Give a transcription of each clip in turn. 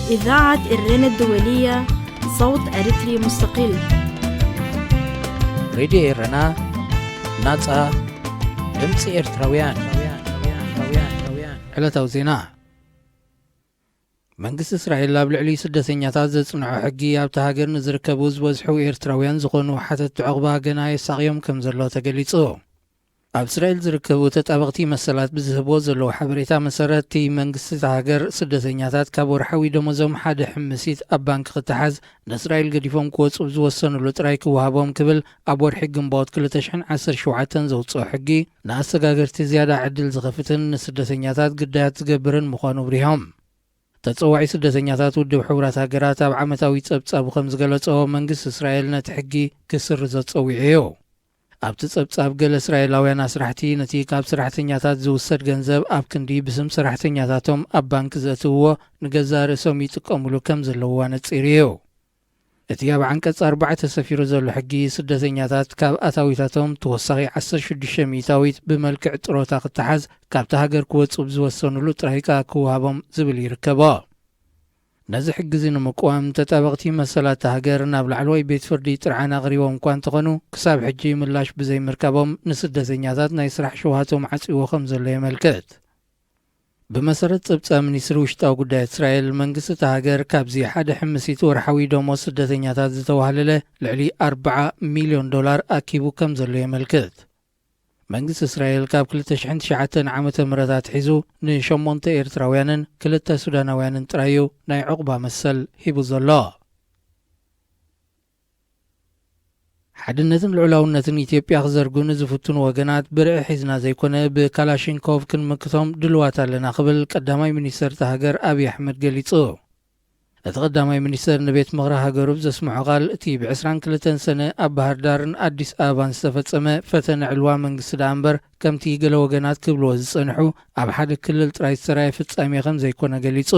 إذاعة إرينا الدولية، صوت أريتري مستقل. ሬድዮ ኤረና፣ ናጻ ድምጺ ኤርትራውያን። ዕለታዊ ዜና። መንግስቲ እስራኤል ኣብ ልዕሊ ስደተኛታት ዘጽንዖ ሕጊ ኣብታ ሃገር ንዝርከቡ ዝበዝሑ ኤርትራውያን ዝኾኑ ሓተትቲ ዕቑባ ገና የሳቕዮም ከም ዘሎ ተገሊጹ። ኣብ እስራኤል ዝርከቡ ተጣበቕቲ መሰላት ብዝህብዎ ዘለዉ ሓበሬታ መሰረት፣ እቲ መንግስቲ እታ ሃገር ስደተኛታት ካብ ወርሓዊ ደሞዞም ሓደ ሕምሲት ኣብ ባንክ ክተሓዝ ንእስራኤል ገዲፎም ክወጹ ዝወሰኑሉ ጥራይ ክወሃቦም ክብል ኣብ ወርሒ ግንቦት ክልተ ሽሕን ዓሰርተ ሸውዓተን ዘውጽኦ ሕጊ ንኣሰጋገርቲ ዝያዳ ዕድል ዝኸፍትን ንስደተኛታት ግዳያት ዝገብርን ምዃኑ ኣብሪሆም። ተጸዋዒ ስደተኛታት ውድብ ሕቡራት ሃገራት ኣብ ዓመታዊ ጸብጻቡ ከም ዝገለጾ፣ መንግስቲ እስራኤል ነቲ ሕጊ ክስርዞ ጸዊዑ እዩ። ኣብቲ ጸብጻብ፣ ገለ እስራኤላውያን ኣስራሕቲ ነቲ ካብ ሰራሕተኛታት ዝውሰድ ገንዘብ ኣብ ክንዲ ብስም ሰራሕተኛታቶም ኣብ ባንክ ዘእትውዎ ንገዛእ ርእሶም ይጥቀሙሉ ከም ዘለዉ ኣነጺሩ እዩ። እቲ ኣብ ዓንቀጽ ኣርባዕተ ሰፊሩ ዘሎ ሕጊ፣ ስደተኛታት ካብ ኣታዊታቶም ተወሳኺ ዓሰርተ ሽዱሽተ ሚእታዊት ብመልክዕ ጥሮታ ክተሓዝ ካብታ ሃገር ክወጹ ብዝወሰኑሉ ጥራይ ከኣ ክወሃቦም ዝብል ይርከቦ። ነዚ ሕጊ እዚ ንምቅዋም፣ ተጣበቕቲ መሰላት እታ ሃገር ናብ ላዕለዋይ ቤት ፍርዲ ጥርዓን ኣቕሪቦም እኳ እንተኾኑ፣ ክሳብ ሕጂ ምላሽ ብዘይምርካቦም ንስደተኛታት ናይ ስራሕ ሸውሃቶም ዓጽይዎ ከም ዘሎ የመልክት። ብመሰረት ጸብጻብ ሚኒስትሪ ውሽጣዊ ጉዳያት እስራኤል፣ መንግስቲ እታ ሃገር ካብዚ ሓደ ሕምሲት ወርሓዊ ደሞዝ ስደተኛታት ዝተዋህለለ ልዕሊ ኣርብዓ ሚልዮን ዶላር ኣኪቡ ከም ዘሎ የመልክት። መንግስቲ እስራኤል ካብ ክልተ ሽሕን ትሽዓተን ዓመተ ምህረት ኣትሒዙ ንሸሞንተ ኤርትራውያንን ክልተ ሱዳናውያንን ጥራይ እዩ ናይ ዕቑባ መሰል ሂቡ ዘሎ። ሓድነትን ልዑላውነትን ኢትዮጵያ ክዘርጉ ንዝፍትኑ ወገናት ብርዒ ሒዝና ዘይኮነ፣ ብካላሽንኮቭ ክንምክቶም ድልዋት ኣለና ክብል ቀዳማይ ሚኒስተር እታ ሃገር ኣብይ ኣሕመድ ገሊጹ። እቲ ቀዳማይ ሚኒስተር ንቤት ምኽሪ ሃገሩ ብዘስምዖ ቃል፣ እቲ ብ ዕስራን ክልተን ሰነ ኣብ ባህር ዳርን ኣዲስ ኣበባን ዝተፈጸመ ፈተነ ዕልዋ መንግስቲ ደኣ እምበር፣ ከምቲ ገለ ወገናት ክብልዎ ዝጸንሑ፣ ኣብ ሓደ ክልል ጥራይ ዝተራእየ ፍጻሜ ከም ዘይኮነ ገሊጹ።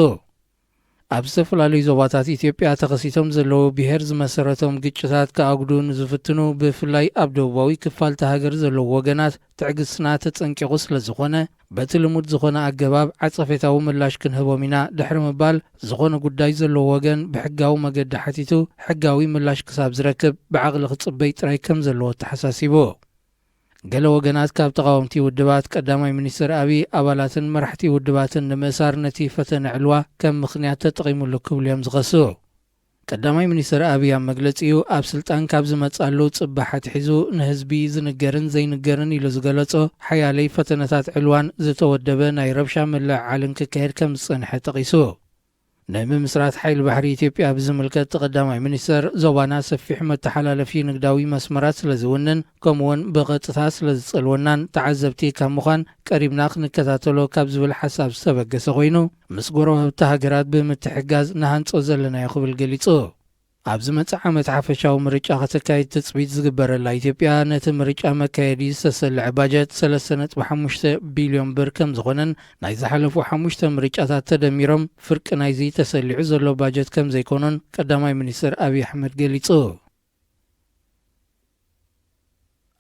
ኣብ ዝተፈላለዩ ዞባታት ኢትዮጵያ ተኸሲቶም ዘለዉ ብሄር ዝመሰረቶም ግጭታት ክኣጉዱ ንዝፍትኑ፣ ብፍላይ ኣብ ደቡባዊ ክፋል እታ ሃገር ዘለዉ ወገናት፣ ትዕግስትና ተጸንቂቑ ስለ ዝኾነ፣ በቲ ልሙድ ዝኾነ ኣገባብ ዓጸፌታዊ ምላሽ ክንህቦም ኢና ድሕሪ ምባል፣ ዝኾነ ጉዳይ ዘለዎ ወገን ብሕጋዊ መገዲ ሓቲቱ፣ ሕጋዊ ምላሽ ክሳብ ዝረክብ ብዓቕሊ ክጽበይ ጥራይ ከም ዘለዎ ተሓሳሲቡ። ገለ ወገናት ካብ ተቓወምቲ ውድባት፣ ቀዳማይ ሚኒስተር ኣብይ ኣባላትን መራሕቲ ውድባትን ንምእሳር ነቲ ፈተነ ዕልዋ ከም ምኽንያት ተጠቒሙሉ ክብሉ እዮም ዝኸሱ። ቀዳማይ ሚኒስተር ኣብይ ኣብ መግለጺኡ፣ ኣብ ስልጣን ካብ ዝመጻሉ ጽባሕ ኣትሒዙ ንህዝቢ ዝንገርን ዘይንገርን ኢሉ ዝገለጾ ሓያለይ ፈተነታት ዕልዋን ዝተወደበ ናይ ረብሻ ምልዕዓልን ክካየድ ከም ዝጸንሐ ጠቒሱ። ንምምስራት ሓይሊ ባሕሪ ኢትዮጵያ ብዝምልከት፣ እቲ ቀዳማይ ሚኒስተር፣ ዞባና ሰፊሕ መተሓላለፊ ንግዳዊ መስመራት ስለ ዝውንን፣ ከምኡውን ብቐጥታ ስለ ዝጸልወናን፣ ተዓዘብቲ ካብ ምዃን ቀሪብና ክንከታተሎ ካብ ዝብል ሓሳብ ዝተበገሰ ኮይኑ፣ ምስ ጎረባብቲ ሃገራት ብምትሕግጋዝ ንሃንጾ ዘለናዮ ክብል ገሊጹ። ኣብ ዝመጽእ ዓመት ሓፈሻዊ ምርጫ ከተካይድ ትጽቢት ዝግበረላ ኢትዮጵያ፣ ነቲ ምርጫ መካየዲ ዝተሰልዐ ባጀት ሰለስተ ነጥቢ ሓሙሽተ ቢልዮን ብር ከም ዝኾነን፣ ናይ ዝሓለፉ ሓሙሽተ ምርጫታት ተደሚሮም ፍርቂ ናይዚ ተሰሊዑ ዘሎ ባጀት ከም ዘይኮኑን ቀዳማይ ሚኒስትር ኣብይ ኣሕመድ ገሊጹ።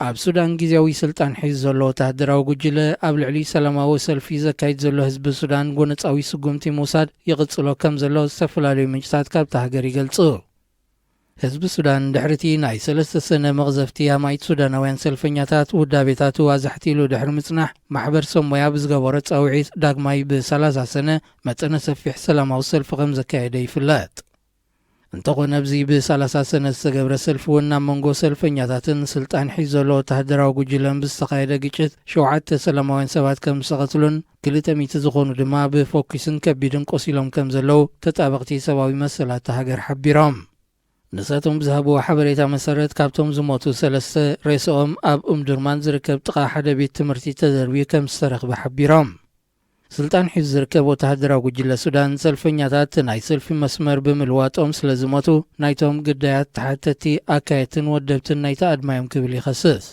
ኣብ ሱዳን ግዝያዊ ስልጣን ሒዙ ዘሎ ወተሃደራዊ ጉጅለ፣ ኣብ ልዕሊ ሰላማዊ ሰልፊ ዘካይድ ዘሎ ህዝቢ ሱዳን፣ ጎነጻዊ ስጉምቲ ምውሳድ ይቕጽሎ ከም ዘሎ ዝተፈላለዩ ምንጭታት ካብታ ሃገር ይገልጹ። ህዝቢ ሱዳን፣ ድሕሪ እቲ ናይ ሰለስተ ሰነ መቕዘፍቲ ኣማኢት ሱዳናውያን ሰልፈኛታት ውዳቤታቱ ኣዛሕቲሉ ድሕሪ ምጽናሕ፣ ማሕበር ሰብ ሞያ ብዝገበሮ ጻውዒት፣ ዳግማይ ብሰላሳ ሰነ መጠነ ሰፊሕ ሰላማዊ ሰልፊ ከም ዘካየደ ይፍለጥ። እንተኾነ፣ ኣብዚ ብሰላሳ ሰነ ዝተገብረ ሰልፊ እውን፣ ኣብ መንጎ ሰልፈኛታትን ስልጣን ሒዙ ዘሎ ወተሃደራዊ ጉጅለን ብዝተኻየደ ግጭት፣ ሸውዓተ ሰላማውያን ሰባት ከም ዝተቐትሉን፣ ክልተ ሚእቲ ዝኾኑ ድማ ብፎኪስን ከቢድን ቆሲሎም ከም ዘለዉ፣ ተጣበቕቲ ሰብኣዊ መሰላት እታ ሃገር ሓቢሮም። ንሳቶም ብዝሃብዎ ሓበሬታ መሰረት፣ ካብቶም ዝሞቱ ሰለስተ፣ ሬስኦም ኣብ ኡምዱርማን ዝርከብ ጥቓ ሓደ ቤት ትምህርቲ ተደርብዩ ከም ዝተረኽበ ሓቢሮም። ስልጣን ሒዙ ዝርከብ ወተሃደራዊ ጉጅለ ሱዳን፣ ሰልፈኛታት ናይ ሰልፊ መስመር ብምልዋጦም ስለ ዝሞቱ፣ ናይቶም ግዳያት ተሓተቲ ኣካየድትን ወደብትን ናይታ ኣድማ እዮም ክብል ይኸስስ።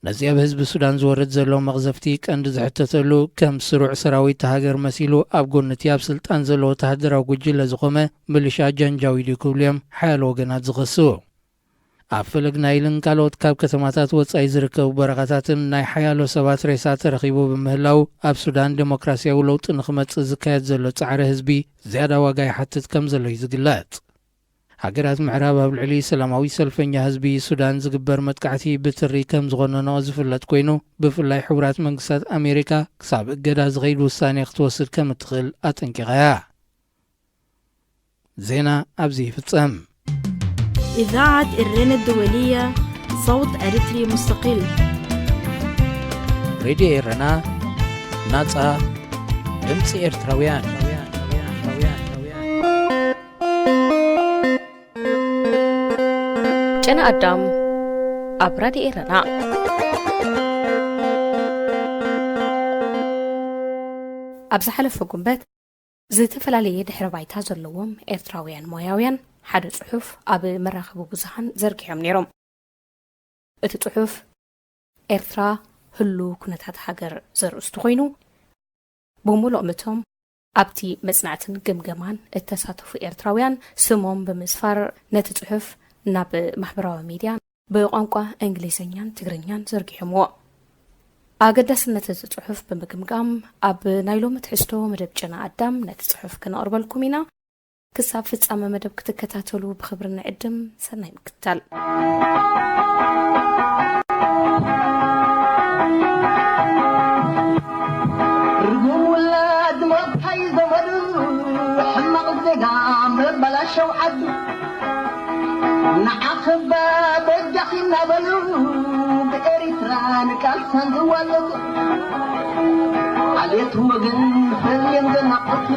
ነዚ ኣብ ህዝቢ ሱዳን ዝወርድ ዘሎ መቕዘፍቲ ቀንዲ ዝሕተተሉ፣ ከም ስሩዕ ሰራዊት እታ ሃገር መሲሉ ኣብ ጎኒ እቲ ኣብ ስልጣን ዘሎ ወተሃደራዊ ጉጅለ ዝቖመ ምልሻ ጃንጃዊድ እዩ ክብሉ እዮም ሓያሎ ወገናት ዝኸሱ። ኣብ ፈለግ ናይልን ካልኦት ካብ ከተማታት ወጻኢ ዝርከቡ በረኻታትን ናይ ሓያሎ ሰባት ሬሳ ተረኺቡ ብምህላው፣ ኣብ ሱዳን ዴሞክራሲያዊ ለውጢ ንኽመጽእ ዝካየድ ዘሎ ጻዕሪ ህዝቢ ዝያዳ ዋጋ ይሓትት ከም ዘሎ እዩ ዝግለጽ። ሃገራት ምዕራብ ኣብ ልዕሊ ሰላማዊ ሰልፈኛ ህዝቢ ሱዳን ዝግበር መጥቃዕቲ ብትሪ ከም ዝኾነኖ ዝፍለጥ ኮይኑ፣ ብፍላይ ሕቡራት መንግስታት ኣሜሪካ ክሳብ እገዳ ዝኸይድ ውሳኔ ክትወስድ ከም እትኽእል ኣጠንቂቓ እያ። ዜና ኣብዚ ይፍጸም። إذاعة إرينا الدولية، صوت أريتري مستقل. ሬድዮ ኤረና፣ ናጻ ድምጺ ኤርትራውያን። ጨና ኣዳም ኣብ ራድዮ ኤረና። ኣብ ዝሓለፈ ጉንበት፣ ዝተፈላለየ ድሕረ ባይታ ዘለዎም ኤርትራውያን ሞያውያን ሓደ ጽሑፍ ኣብ መራኸቢ ብዙሃን ዘርጊሖም ነይሮም። እቲ ጽሑፍ፣ ኤርትራ፣ ህሉ ኩነታት ሃገር ዘርእስቱ ኮይኑ፣ ብምሉኦም እቶም ኣብቲ መጽናዕትን ግምገማን እተሳተፉ ኤርትራውያን ስሞም ብምስፋር፣ ነቲ ጽሑፍ ናብ ማሕበራዊ ሚድያ ብቋንቋ እንግሊዝኛን ትግርኛን ዘርጊሖምዎ። ኣገዳስነት እቲ ጽሑፍ ብምግምጋም፣ ኣብ ናይ ሎሚ ትሕዝቶ መደብ ጨና ኣዳም ነቲ ጽሑፍ ክነቕርበልኩም ኢና። ክሳብ ፍጻመ መደብ ክትከታተሉ ብኽብሪ ንዕድም። ሰናይ ምክትታል። ርጉም ውላድ ሞታይ ዘመዱ፣ ሕማቕ ዜጋ መበላሸው ዓዱ። ንዓኽባ በጃኺ እናበሉ፣ ብኤሪትራ ንቃልሳን ዝዋጠጡ፣ ዓሌት ወገን ፈልዮም ዘናቆቱ።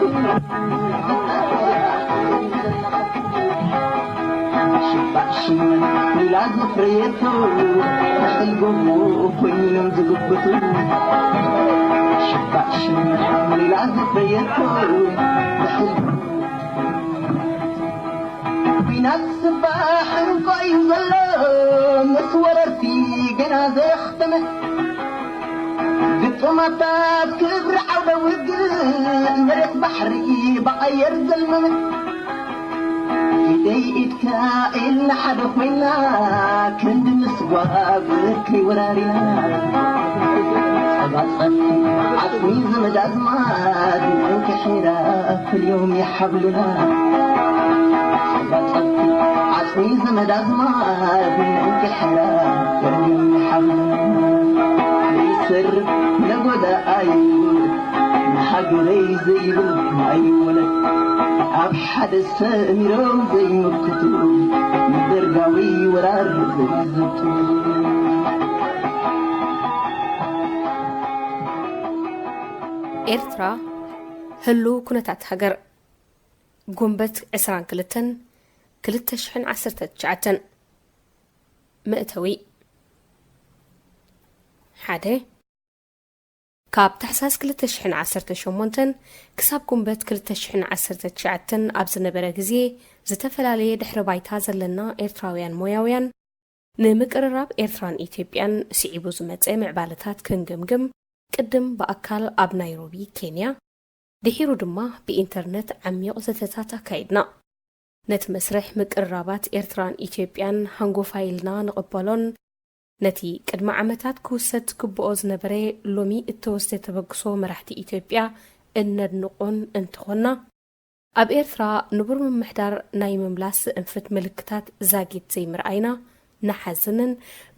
ሽባሽም ሚላ ዘፍረየቶ፣ ሕልጎሞ ኮይኖም ዝግብቱ። ሽባሽም ሚላ ዘፍረየቶ፣ ሕልጎሞ ኩናት ስባሕ እንኮ እዩ ዘሎ፣ ምስ ወረርቲ ገና ዘየኽተመ። ግጥማታት ክብሪ ዓውደ ውግእ፣ መሬት ባሕሪ ብኣየር ዘልመመ። ኢደይ ኢድካ ኢልና ሓደ ኮይና፣ ክንዲ ምስጓግ ከይወራሪና። ጸባ ጸብሒ ዓጽሚ ዘመድ ኣዝማድ፣ ምእንቲ ሒራ ፍልዮም ይሓብሉና። ጸባ ጸብሒ ዓጽሚ ዘመድ ኣዝማድ፣ ምእንቲ ሒራ ፍልዮም ይሓብሉና። ዘይሰርብ ነጎዳ እዩ፣ ንሃገረይ ዘይብል ማይ ወለድ። ኣብ ሓደ ሰሚሮም ዘይምክቱ፣ ንደርጋዊ ወራር ዘይዝቱ። ኤርትራ፣ ህሉው ኩነታት ሃገር፣ ጉንበት ዕስራን ክልተን፣ ክልተ ሽሕን ዓሰርተ ትሽዓተን። መእተዊ። ሓደ። ካብ ታሕሳስ ክልተ ሽሕን ዓሰርተ ሸሞንተን ክሳብ ጉንበት ክልተ ሽሕን ዓሰርተ ትሽዓተን ኣብ ዝነበረ ግዜ፣ ዝተፈላለየ ድሕረ ባይታ ዘለና ኤርትራውያን ሞያውያን፣ ንምቅርራብ ኤርትራን ኢትዮጵያን ስዒቡ ዝመጸ ምዕባለታት ክንግምግም፣ ቅድም ብኣካል ኣብ ናይሮቢ፣ ኬንያ፣ ድሒሩ ድማ ብኢንተርነት ዓሚቕ ዘተታት ኣካይድና። ነቲ መስርሕ ምቅርራባት ኤርትራን ኢትዮጵያን ሃንጎፋይ ኢልና ንቕበሎን፣ ነቲ ቅድሚ ዓመታት ክውሰድ ዝግብኦ ዝነበረ ሎሚ እተወስደ ተበግሶ መራሕቲ ኢትዮጵያ እነድንቖን እንተኾንና፣ ኣብ ኤርትራ ንቡር ምምሕዳር ናይ ምምላስ ዝእንፍት ምልክታት ዛጊት ዘይምርኣይና ንሓዝንን፣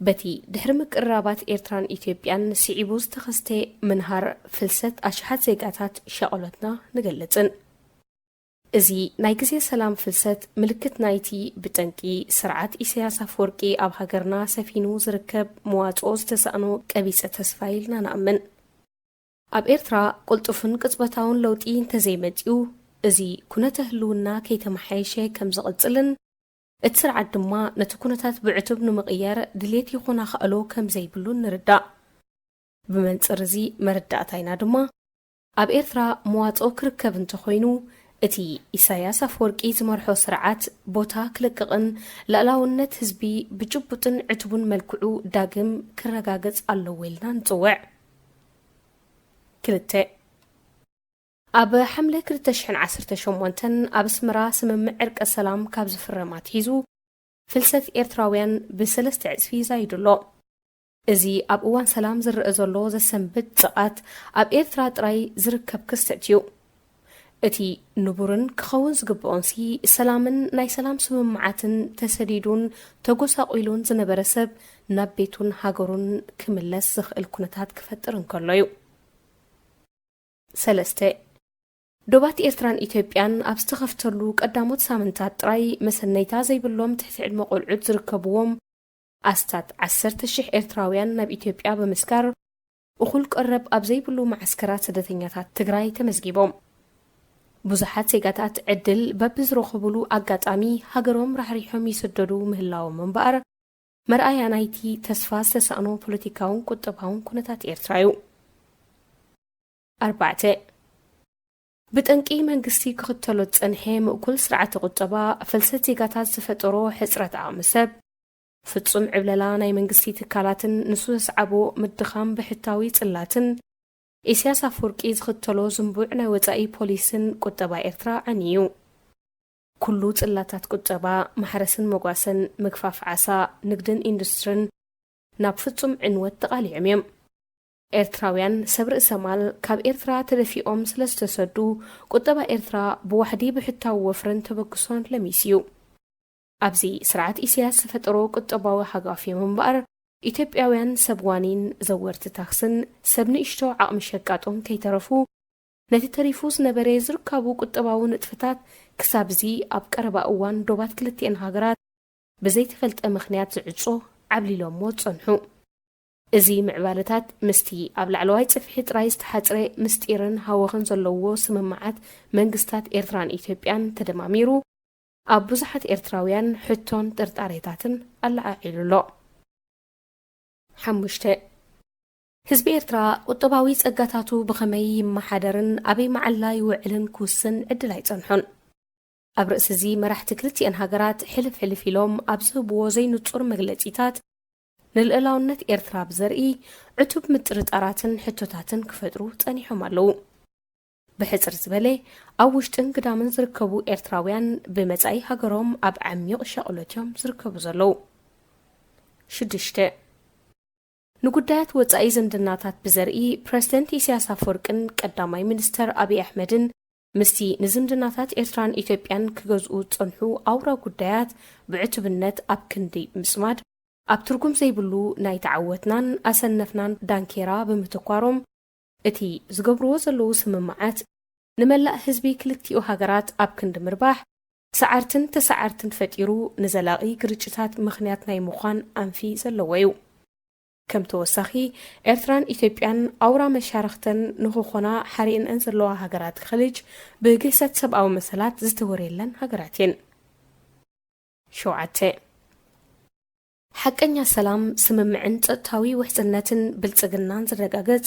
በቲ ድሕሪ ምቅርራባት ኤርትራን ኢትዮጵያን ስዒቡ ዝተኸስተ ምንሃር ፍልሰት ኣሽሓት ዜጋታት ሻቕሎትና ንገልጽን። እዚ ናይ ግዜ ሰላም ፍልሰት ምልክት ናይቲ ብጠንቂ ስርዓት ኢሳያስ ኣፈወርቂ ኣብ ሃገርና ሰፊኑ ዝርከብ መዋጽኦ ዝተሳእኖ ቀቢጸ ተስፋ ኢልና ንኣምን። ኣብ ኤርትራ ቅልጡፍን ቅጽበታውን ለውጢ እንተዘይመጺኡ፣ እዚ ኩነተ ህልውና ከይተመሓየሸ ከም ዝቕጽልን፣ እቲ ስርዓት ድማ ነቲ ኩነታት ብዕቱብ ንምቕያር ድሌት ይኹን ኣኽእሎ ከም ዘይብሉን ንርዳእ። ብመንጽር እዚ መረዳእታይና ድማ፣ ኣብ ኤርትራ መዋጽኦ ክርከብ እንተኾይኑ፣ እቲ ኢሳያስ ኣፈወርቂ ዝመርሖ ስርዓት ቦታ ክለቅቕን ልኣላውነት ህዝቢ ብጭቡጥን ዕቱብን መልክዑ ዳግም ክረጋገጽ ኣለዎ ኢልና ንጽውዕ። ክልተ። ኣብ ሓምለ ክልተ ሽሕን ዓሰርተ ሸሞንተን ኣብ ኣስመራ ስምምዕ ዕርቀ ሰላም ካብ ዝፍረም ኣትሒዙ፣ ፍልሰት ኤርትራውያን ብሰለስተ ዕጽፊ ዛይዱ ኣሎ። እዚ ኣብ እዋን ሰላም ዝረኣ ዘሎ ዘሰንብድ ጥቕዓት ኣብ ኤርትራ ጥራይ ዝርከብ ክስተት እዩ። እቲ ንቡርን ክኸውን ዝግብኦንሲ ሰላምን ናይ ሰላም ስምምዓትን ተሰዲዱን ተጎሳቒሉን ዝነበረ ሰብ ናብ ቤቱን ሃገሩን ክምለስ ዝኽእል ኩነታት ክፈጥር እንከሎ እዩ። ሰለስተ፣ ዶባት ኤርትራን ኢትዮጵያን ኣብ ዝተኸፍተሉ ቀዳሞት ሳምንታት ጥራይ መሰነይታ ዘይብሎም ትሕቲ ዕድመ ቆልዑት ዝርከብዎም ኣስታት ዓሰርተ ሽሕ ኤርትራውያን ናብ ኢትዮጵያ ብምስጋር እኹል ቀረብ ኣብ ዘይብሉ መዓስከራት ስደተኛታት ትግራይ ተመዝጊቦም። ብዙሓት ዜጋታት ዕድል በብዝረኸቡሉ ኣጋጣሚ ሃገሮም ራሕሪሖም ይስደዱ ምህላዎም እምበኣር መርኣያ ናይቲ ተስፋ ዝተሳእኖ ፖለቲካውን ቁጠባውን ኩነታት ኤርትራ እዩ። ኣርባዕተ፣ ብጠንቂ መንግስቲ ክኽተሎ ዝጸንሐ ምእኩል ስርዓተ ቁጠባ፣ ፍልሰት ዜጋታት ዝፈጠሮ ሕጽረት ዓቕሚ ሰብ፣ ፍጹም ዕብለላ ናይ መንግስቲ ትካላትን ንሱ ዘስዓቦ ምድኻም ብሕታዊ ጽላትን፣ ኢሳያስ ኣፈወርቂ ዝኽተሎ ዝንቡዕ ናይ ወጻኢ ፖሊስን ቁጠባ ኤርትራ ዓንዩ። ኩሉ ጽላታት ቁጠባ፣ ማሕረስን መጓሰን፣ ምግፋፍ ዓሳ፣ ንግድን ኢንዱስትርን ናብ ፍጹም ዕንወት ተቓሊዖም እዮም። ኤርትራውያን ሰብ ርእሰ ማል ካብ ኤርትራ ተደፊኦም ስለ ዝተሰዱ፣ ቁጠባ ኤርትራ ብዋሕዲ ብሕታዊ ወፍርን ተበግሶን ለሚሱ እዩ። ኣብዚ ስርዓት ኢሳያስ ዝፈጠሮ ቁጠባዊ ሃጋፍ እዮም እምበኣር፣ ኢትዮጵያውያን ሰብ ዋኒን፣ ዘወርቲ ታክስን ሰብ ንእሽቶ ዓቕሚ ሸቃጦን ከይተረፉ፣ ነቲ ተሪፉ ዝነበረ ዝርካቡ ቁጠባዊ ንጥፈታት ክሳብ እዚ ኣብ ቀረባ እዋን ዶባት ክልቲኤን ሃገራት ብዘይተፈልጠ ምኽንያት ዝዕጾ ዓብሊሎሞ ዝጸንሑ። እዚ ምዕባለታት ምስቲ ኣብ ላዕለዋይ ጽፍሒ ጥራይ ዝተሓጽረ ምስጢርን ሃወኽን ዘለዎ ስምምዓት መንግስታት ኤርትራን ኢትዮጵያን ተደማሚሩ፣ ኣብ ብዙሓት ኤርትራውያን ሕቶን ጥርጣሬታትን ኣለዓዒሉ ኣሎ። ሓሙሽተ፣ ህዝቢ ኤርትራ ቁጠባዊ ጸጋታቱ ብኸመይ ይመሓደርን ኣበይ መዓላ ይውዕልን ክውስን ዕድል ኣይጸንሖን። ኣብ ርእሲ እዚ መራሕቲ ክልቲኤን ሃገራት ሕልፍ ሕልፍ ኢሎም ኣብ ዝህብዎ ዘይንጹር መግለጺታት፣ ንልእላውነት ኤርትራ ብዘርኢ ዕቱብ ምጥርጣራትን ሕቶታትን ክፈጥሩ ጸኒሖም ኣለዉ። ብሕጽር ዝበለ፣ ኣብ ውሽጥን ግዳምን ዝርከቡ ኤርትራውያን ብመጻኢ ሃገሮም ኣብ ዓሚቕ ሻቕሎት እዮም ዝርከቡ ዘለዉ። ሽዱሽተ፣ ንጉዳያት ወጻኢ ዝምድናታት ብዘርኢ፣ ፕረዚደንት ኢሳያስ ኣፈወርቅን ቀዳማይ ሚኒስተር ኣብይ ኣሕመድን ምስቲ ንዝምድናታት ኤርትራን ኢትዮጵያን ክገዝኡ ዝጸንሑ ኣውራ ጉዳያት ብዕቱብነት ኣብ ክንዲ ምጽማድ፣ ኣብ ትርጉም ዘይብሉ ናይ ተዓወትናን ኣሰነፍናን ዳንኬራ ብምትኳሮም፣ እቲ ዝገብርዎ ዘለዉ ስምምዓት ንመላእ ህዝቢ ክልቲኡ ሃገራት ኣብ ክንዲ ምርባሕ፣ ሰዓርትን ተሰዓርትን ፈጢሩ ንዘላቒ ግርጭታት ምኽንያት ናይ ምዃን ኣንፊ ዘለዎ እዩ። ከም ተወሳኺ፣ ኤርትራን ኢትዮጵያን ኣውራ መሻርኽተን ንኽኾና ሓሪእንአን ዘለዋ ሃገራት ኸሊጅ ብግህሰት ሰብኣዊ መሰላት ዝተወርየለን ሃገራት እየን። ሸውዓተ፣ ሓቀኛ ሰላም፣ ስምምዕን ጸጥታዊ ውሕስነትን ብልጽግናን ዝረጋገጽ፣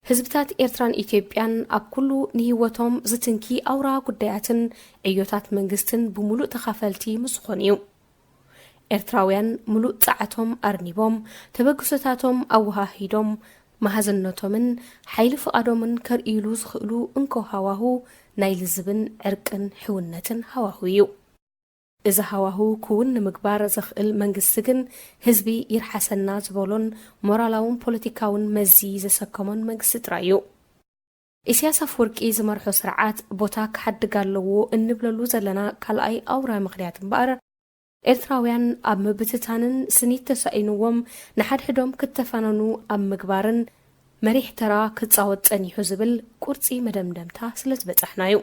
ህዝብታት ኤርትራን ኢትዮጵያን ኣብ ኩሉ ንህይወቶም ዝትንኪ ኣውራ ጉዳያትን ዕዮታት መንግስትን ብምሉእ ተኻፈልቲ ምስ ዝኾኑ እዩ። ኤርትራውያን ምሉእ ጸዓቶም ኣርኒቦም፣ ተበግሶታቶም ኣወሃሂዶም፣ መሃዝነቶምን ሓይሊ ፍቓዶምን ከርእዩሉ ዝኽእሉ እንኮ ሃዋሁ ናይ ልዝብን ዕርቅን ሕውነትን ሃዋሁ እዩ። እዚ ሃዋሁ ክውን ንምግባር ዘኽእል መንግስቲ ግን ህዝቢ ይርሓሰና ዝበሎን ሞራላውን ፖለቲካውን መዚ ዘሰከሞን መንግስቲ ጥራይ እዩ። ኢሳያስ ኣፈወርቂ ዝመርሖ ስርዓት ቦታ ክሓድግ ኣለዎ እንብለሉ ዘለና ካልኣይ ኣውራ ምኽንያት እምበኣር፣ ኤርትራውያን ኣብ ምብትታንን ስኒት ተሳኢንዎም ንሓድሕዶም ክተፋነኑ ኣብ ምግባርን መሪሕ ተራ ክጻወት ጸኒሑ ዝብል ቁርጺ መደምደምታ ስለ ዝበጻሕና እዩ።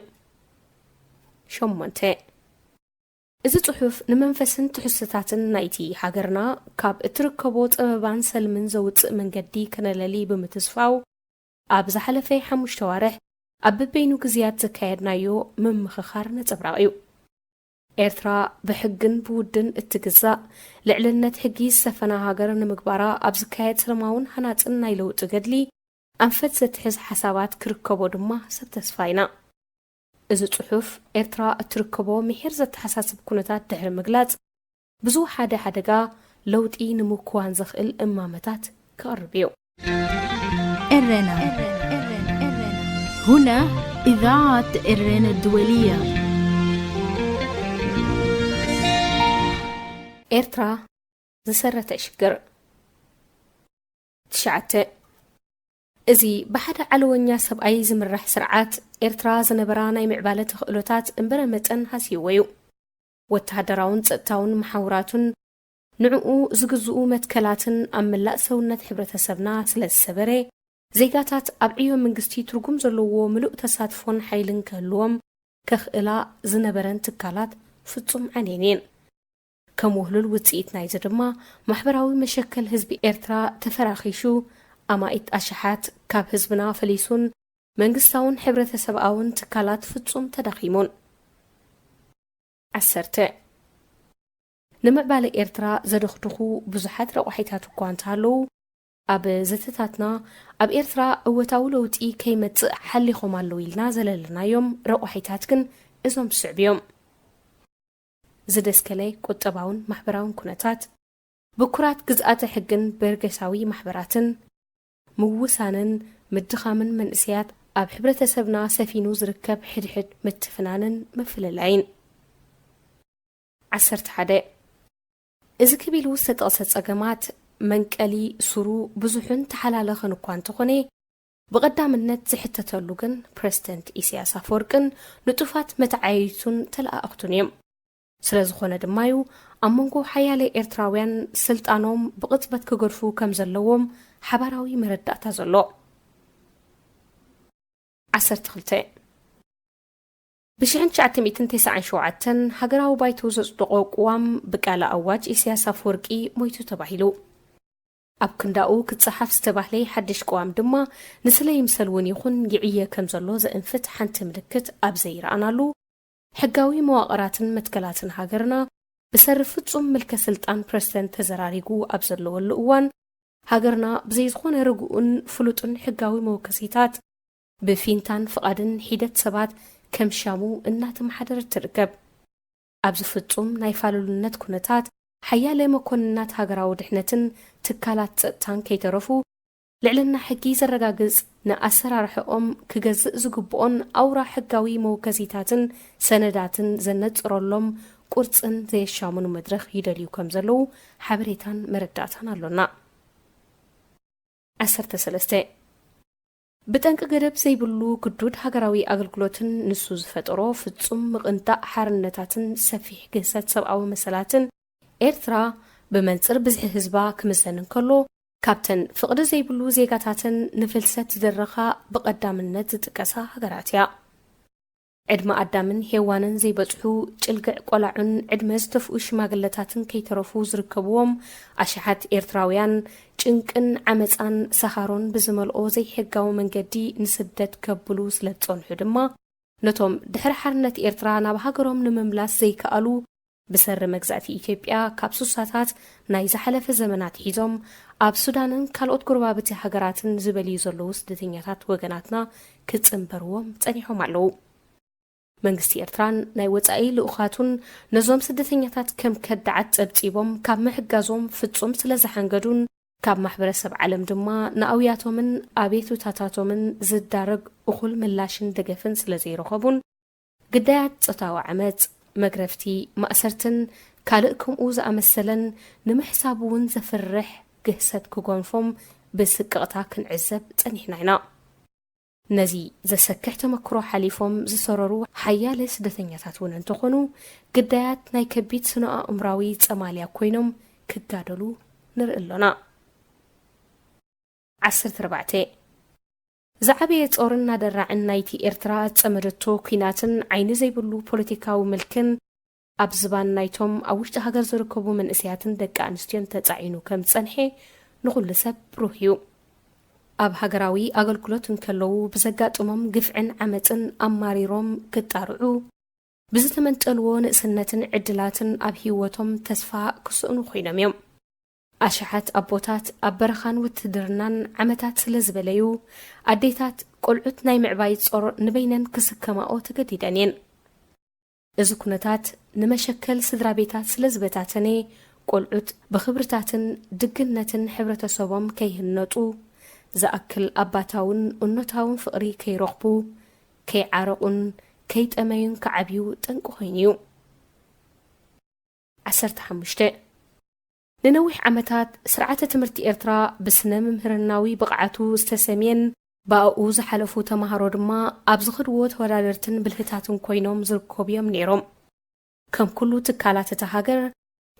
ሸሞንተ፣ እዚ ጽሑፍ ንመንፈስን ትሕዝቶታትን ናይቲ ሃገርና ካብ እትርከቦ ጸበባን ሰልምን ዘውጽእ መንገዲ ከነለሊ ብምትስፋው፣ ኣብ ዝሓለፈ ሓሙሽተ ዋርሕ ኣብ በበይኑ ግዝያት ዘካየድናዮ ምምኽኻር ነጸብራቕ እዩ። ኤርትራ ብሕግን ብውድን እትግዛእ፣ ልዕልነት ሕጊ ዝሰፈና ሃገር ንምግባራ ኣብ ዝካየድ ሰላማውን ሃናጽን ናይ ለውጢ ገድሊ ኣንፈት ዘትሕዝ ሓሳባት ክርከቦ ድማ ሰብ ተስፋ ኢና። እዚ ጽሑፍ ኤርትራ እትርከቦ ምሒር ዘተሓሳስብ ኩነታት ድሕሪ ምግላጽ፣ ብዝወሓደ ሓደጋ ለውጢ ንምክዋን ዘኽእል እማመታት ክቐርብ እዩ። ኤረና። هنا إذاعة إرينا الدولية. ኤርትራ ዝሰረተ ሽግር። ትሽዓተ። እዚ ብሓደ ዓለወኛ ሰብኣይ ዝምራሕ ስርዓት ኤርትራ ዝነበራ ናይ ምዕባለ ተኽእሎታት እምበረ መጠን ሃስይዎ እዩ። ወተሃደራውን ጸጥታውን መሓውራቱን ንዕኡ ዝግዝኡ መትከላትን ኣብ መላእ ሰውነት ሕብረተሰብና ስለ ዝሰበረ፣ ዜጋታት ኣብ ዕዮ መንግስቲ ትርጉም ዘለዎ ምሉእ ተሳትፎን ሓይልን ክህልዎም ከኽእላ ዝነበረን ትካላት ፍጹም ዓንየን እየን። ከም ውህሉል ውጽኢት ናይዚ ድማ፣ ማሕበራዊ መሸከል ህዝቢ ኤርትራ ተፈራኺሹ፣ ኣማኢት ኣሽሓት ካብ ህዝብና ፈሊሱን መንግስታውን ሕብረተሰብኣውን ትካላት ፍጹም ተዳኺሙን። ዓሰርተ። ንምዕባለ ኤርትራ ዘደኽድኹ ብዙሓት ረቋሒታት እኳ እንተሃለዉ፣ ኣብ ዘተታትና ኣብ ኤርትራ እወታዊ ለውጢ ከይመጽእ ሓሊኾም ኣለዉ ኢልና ዘለለናዮም ረቋሒታት ግን እዞም ዝስዕቡ እዮም። ዝደስከለ ቁጠባውን ማሕበራውን ኩነታት፣ ብኩራት ግዝኣተ ሕግን በርገሳዊ ማሕበራትን፣ ምውሳንን ምድኻምን መንእሰያት ኣብ ሕብረተሰብና ሰፊኑ ዝርከብ ሕድሕድ ምትፍናንን ምፍልላይን። ዓሰርተ ሓደ። እዚ ክብ ኢሉ ዝተጠቕሰ ጸገማት መንቀሊ ሱሩ ብዙሕን ተሓላለኸን እኳ እንተኾነ፣ ብቐዳምነት ዝሕተተሉ ግን ፕረዚደንት ኢሳያስ ኣፈወርቅን ንጡፋት መተዓየይቱን ተለኣእኽቱን እዮም። ስለ ዝኾነ ድማ እዩ ኣብ መንጎ ሓያለ ኤርትራውያን ስልጣኖም ብቕጽበት ክገድፉ ከም ዘለዎም ሓባራዊ መረዳእታ ዘሎ። ዓሰርተ ክልተ። ብሽሕን ትሽዓተ ሚእትን ተስዓን ሸውዓተን ሃገራዊ ባይቶ ዘጽደቖ ቅዋም ብቃለ ኣዋጅ ኢሳያስ ኣፈወርቂ ሞይቱ ተባሂሉ። ኣብ ክንዳኡ ክጸሓፍ ዝተባህለ ሓድሽ ቅዋም ድማ ንስለ ይምሰል እውን ይኹን ይዕየ ከም ዘሎ ዘእንፍት ሓንቲ ምልክት ኣብ ዘይረኣናሉ፣ ሕጋዊ መዋቕራትን መትከላትን ሃገርና ብሰሪ ፍጹም ምልከ ስልጣን ፕረዚደንት ተዘራሪጉ ኣብ ዘለወሉ እዋን፣ ሃገርና ብዘይ ዝኾነ ርጉእን ፍሉጥን ሕጋዊ መወከሲታት ብፊንታን ፍቓድን ሒደት ሰባት ከም ሻሙ እናተመሓደረት ትርከብ። ኣብዚ ፍጹም ናይ ፋሉልነት ኩነታት፣ ሓያለ መኮንናት ሃገራዊ ድሕነትን ትካላት ጸጥታን ከይተረፉ፣ ልዕልና ሕጊ ዘረጋግጽ፣ ንኣሰራርሕኦም ክገዝእ ዝግብኦን ኣውራ ሕጋዊ መወከሲታትን ሰነዳትን ዘነጽረሎም ቁርጽን ዘየሻምኑ መድረኽ ይደልዩ ከም ዘለዉ ሓበሬታን መረዳእታን ኣሎና። ዓሰርተ ሰለስተ። ብጠንቂ ገደብ ዘይብሉ ግዱድ ሃገራዊ ኣገልግሎትን ንሱ ዝፈጠሮ ፍጹም ምቕንጣእ ሓርነታትን ሰፊሕ ግህሰት ሰብኣዊ መሰላትን ኤርትራ ብመንጽር ብዝሒ ህዝባ ክምዘን እንከሎ፣ ካብተን ፍቕዲ ዘይብሉ ዜጋታተን ንፍልሰት ዝደረኻ ብቐዳምነት ዝጥቀሳ ሃገራት እያ። ዕድመ ኣዳምን ሄዋንን ዘይበጽሑ ጭልግዕ ቆላዑን ዕድመ ዝተፍኡ ሽማግለታትን ከይተረፉ ዝርከብዎም ኣሽሓት ኤርትራውያን ጭንቅን ዓመጻን ሰሃሮን ብዝመልኦ ዘይሕጋዊ መንገዲ ንስደት ከብሉ ስለ ዝጸንሑ ድማ፣ ነቶም ድሕሪ ሓርነት ኤርትራ ናብ ሃገሮም ንምምላስ ዘይከኣሉ፣ ብሰሪ መግዛእቲ ኢትዮጵያ ካብ ሱሳታት ናይ ዝሓለፈ ዘመናት ሒዞም ኣብ ሱዳንን ካልኦት ጎረባብቲ ሃገራትን ዝበልዩ ዘለዉ ስደተኛታት ወገናትና ክጽንበርዎም ጸኒሖም ኣለዉ። መንግስቲ ኤርትራን ናይ ወጻኢ ልኡኻቱን ነዞም ስደተኛታት ከም ከዳዓት ጸብጺቦም ካብ ምሕጋዞም ፍጹም ስለ ዝሓንገዱን ካብ ማሕበረሰብ ዓለም ድማ ንኣውያቶምን ኣቤቱታታቶምን ዝዳረግ እኹል ምላሽን ደገፍን ስለ ዘይረኸቡን፣ ግዳያት ጾታዊ ዓመጽ፣ መግረፍቲ፣ ማእሰርትን ካልእ ከምኡ ዝኣመሰለን ንምሕሳብ እውን ዘፍርሕ ግህሰት ክጎንፎም ብስቅቕታ ክንዕዘብ ጸኒሕና ኢና። ነዚ ዘሰክሕ ተመክሮ ሓሊፎም ዝሰረሩ ሓያለ ስደተኛታት እውን እንተኾኑ፣ ግዳያት ናይ ከቢድ ስነ-ኣእምራዊ ጸማልያ ኮይኖም ክጋደሉ ንርኢ ኣሎና። ዓሰርተ ኣርባዕተ። ዝዓበየ ጾርን ኣደራዕን ናይቲ ኤርትራ ዝጸመደቶ ኲናትን ዓይኒ ዘይብሉ ፖለቲካዊ ምልክን ኣብ ዝባን ናይቶም ኣብ ውሽጢ ሃገር ዝርከቡ መንእሰያትን ደቂ ኣንስትዮን ተጻዒኑ ከም ዝጸንሐ ንኹሉ ሰብ ብሩህ እዩ። ኣብ ሃገራዊ ኣገልግሎት እንከለዉ ብዘጋጥሞም ግፍዕን ዓመጽን ኣማሪሮም ክጣርዑ፣ ብዝተመንጠልዎ ንእስነትን ዕድላትን ኣብ ህይወቶም ተስፋ ክስእኑ ኮይኖም እዮም። ኣሽሓት ኣቦታት ኣብ በረኻን ውትድርናን ዓመታት ስለ ዝበለዩ፣ ኣዴታት ቆልዑት ናይ ምዕባይ ጾር ንበይነን ክስከማኦ ተገዲደን እየን። እዚ ኩነታት ንመሸከል ስድራ ቤታት ስለ ዝበታተነ፣ ቆልዑት ብኽብርታትን ድግነትን ሕብረተሰቦም ከይህነጹ፣ ዝኣክል ኣባታውን እኖታውን ፍቕሪ ከይረኽቡ፣ ከይዓረቑን ከይጠመዩን ክዓብዩ ጠንቂ ኮይኑ እዩ። ዓሰርተ ሓሙሽተ። ንነዊሕ ዓመታት ስርዓተ ትምህርቲ ኤርትራ ብስነ ምምህርናዊ ብቕዓቱ ዝተሰምየን ብኣኡ ዝሓለፉ ተምሃሮ ድማ ኣብ ዝኸድዎ ተወዳደርትን ብልህታትን ኮይኖም ዝርከቡ እዮም ነይሮም። ከም ኩሉ ትካላት እታ ሃገር፣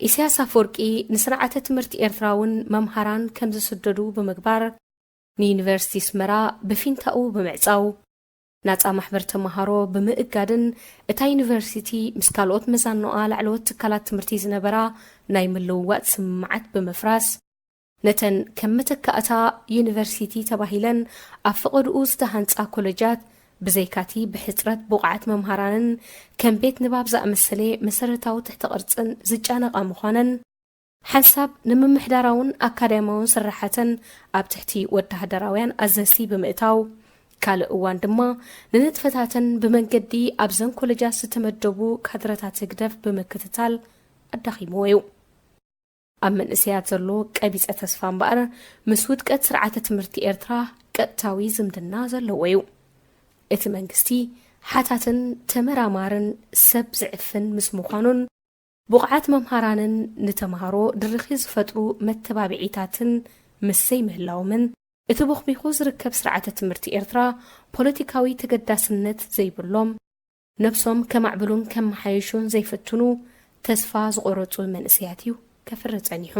ኢሳያስ ኣፈወርቂ ንስርዓተ ትምህርቲ ኤርትራ እውን መምሃራን ከም ዝስደዱ ብምግባር፣ ንዩኒቨርሲቲ ኣስመራ ብፊንታኡ ብምዕጻው፣ ናጻ ማሕበር ተምሃሮ ብምእጋድን እታ ዩኒቨርሲቲ ምስ ካልኦት መዛኖኣ ላዕለዎት ትካላት ትምህርቲ ዝነበራ ናይ ምልውዋጥ ስምምዓት ብምፍራስ፣ ነተን ከም መተካእታ ዩኒቨርሲቲ ተባሂለን ኣብ ፈቐድኡ ዝተሃንጻ ኮለጃት፣ ብዘይካቲ ብሕጽረት ብቑዓት መምሃራንን ከም ቤት ንባብ ዝኣመሰለ መሰረታዊ ትሕተ ቅርጽን ዝጫነቓ ምዃነን፣ ሓንሳብ ንምምሕዳራውን ኣካዳሚያውን ስራሓተን ኣብ ትሕቲ ወተሃደራውያን ኣዘዝቲ ብምእታው፣ ካልእ እዋን ድማ ንንጥፈታተን ብመንገዲ ኣብዘን ኮለጃት ዝተመደቡ ካድረታት ህግደፍ ብምክትታል ኣዳኺምዎ እዩ። ኣብ መንእሰያት ዘሎ ቀቢጸ ተስፋ እምበኣር፣ ምስ ውድቀት ስርዓተ ትምህርቲ ኤርትራ ቀጥታዊ ዝምድና ዘለዎ እዩ። እቲ መንግስቲ ሓታትን ተመራማርን ሰብ ዝዕፍን ምስ ምዃኑን፣ ብቑዓት መምሃራንን ንተምሃሮ ድርኺ ዝፈጥሩ መተባብዒታትን ምስ ዘይምህላዎምን፣ እቲ ቦኽቢኹ ዝርከብ ስርዓተ ትምህርቲ ኤርትራ ፖለቲካዊ ተገዳስነት ዘይብሎም፣ ነብሶም ከማዕብሉን ከመሓይሹን ዘይፍትኑ፣ ተስፋ ዝቖረጹ መንእሰያት እዩ ከፍሪ ጸኒሑ።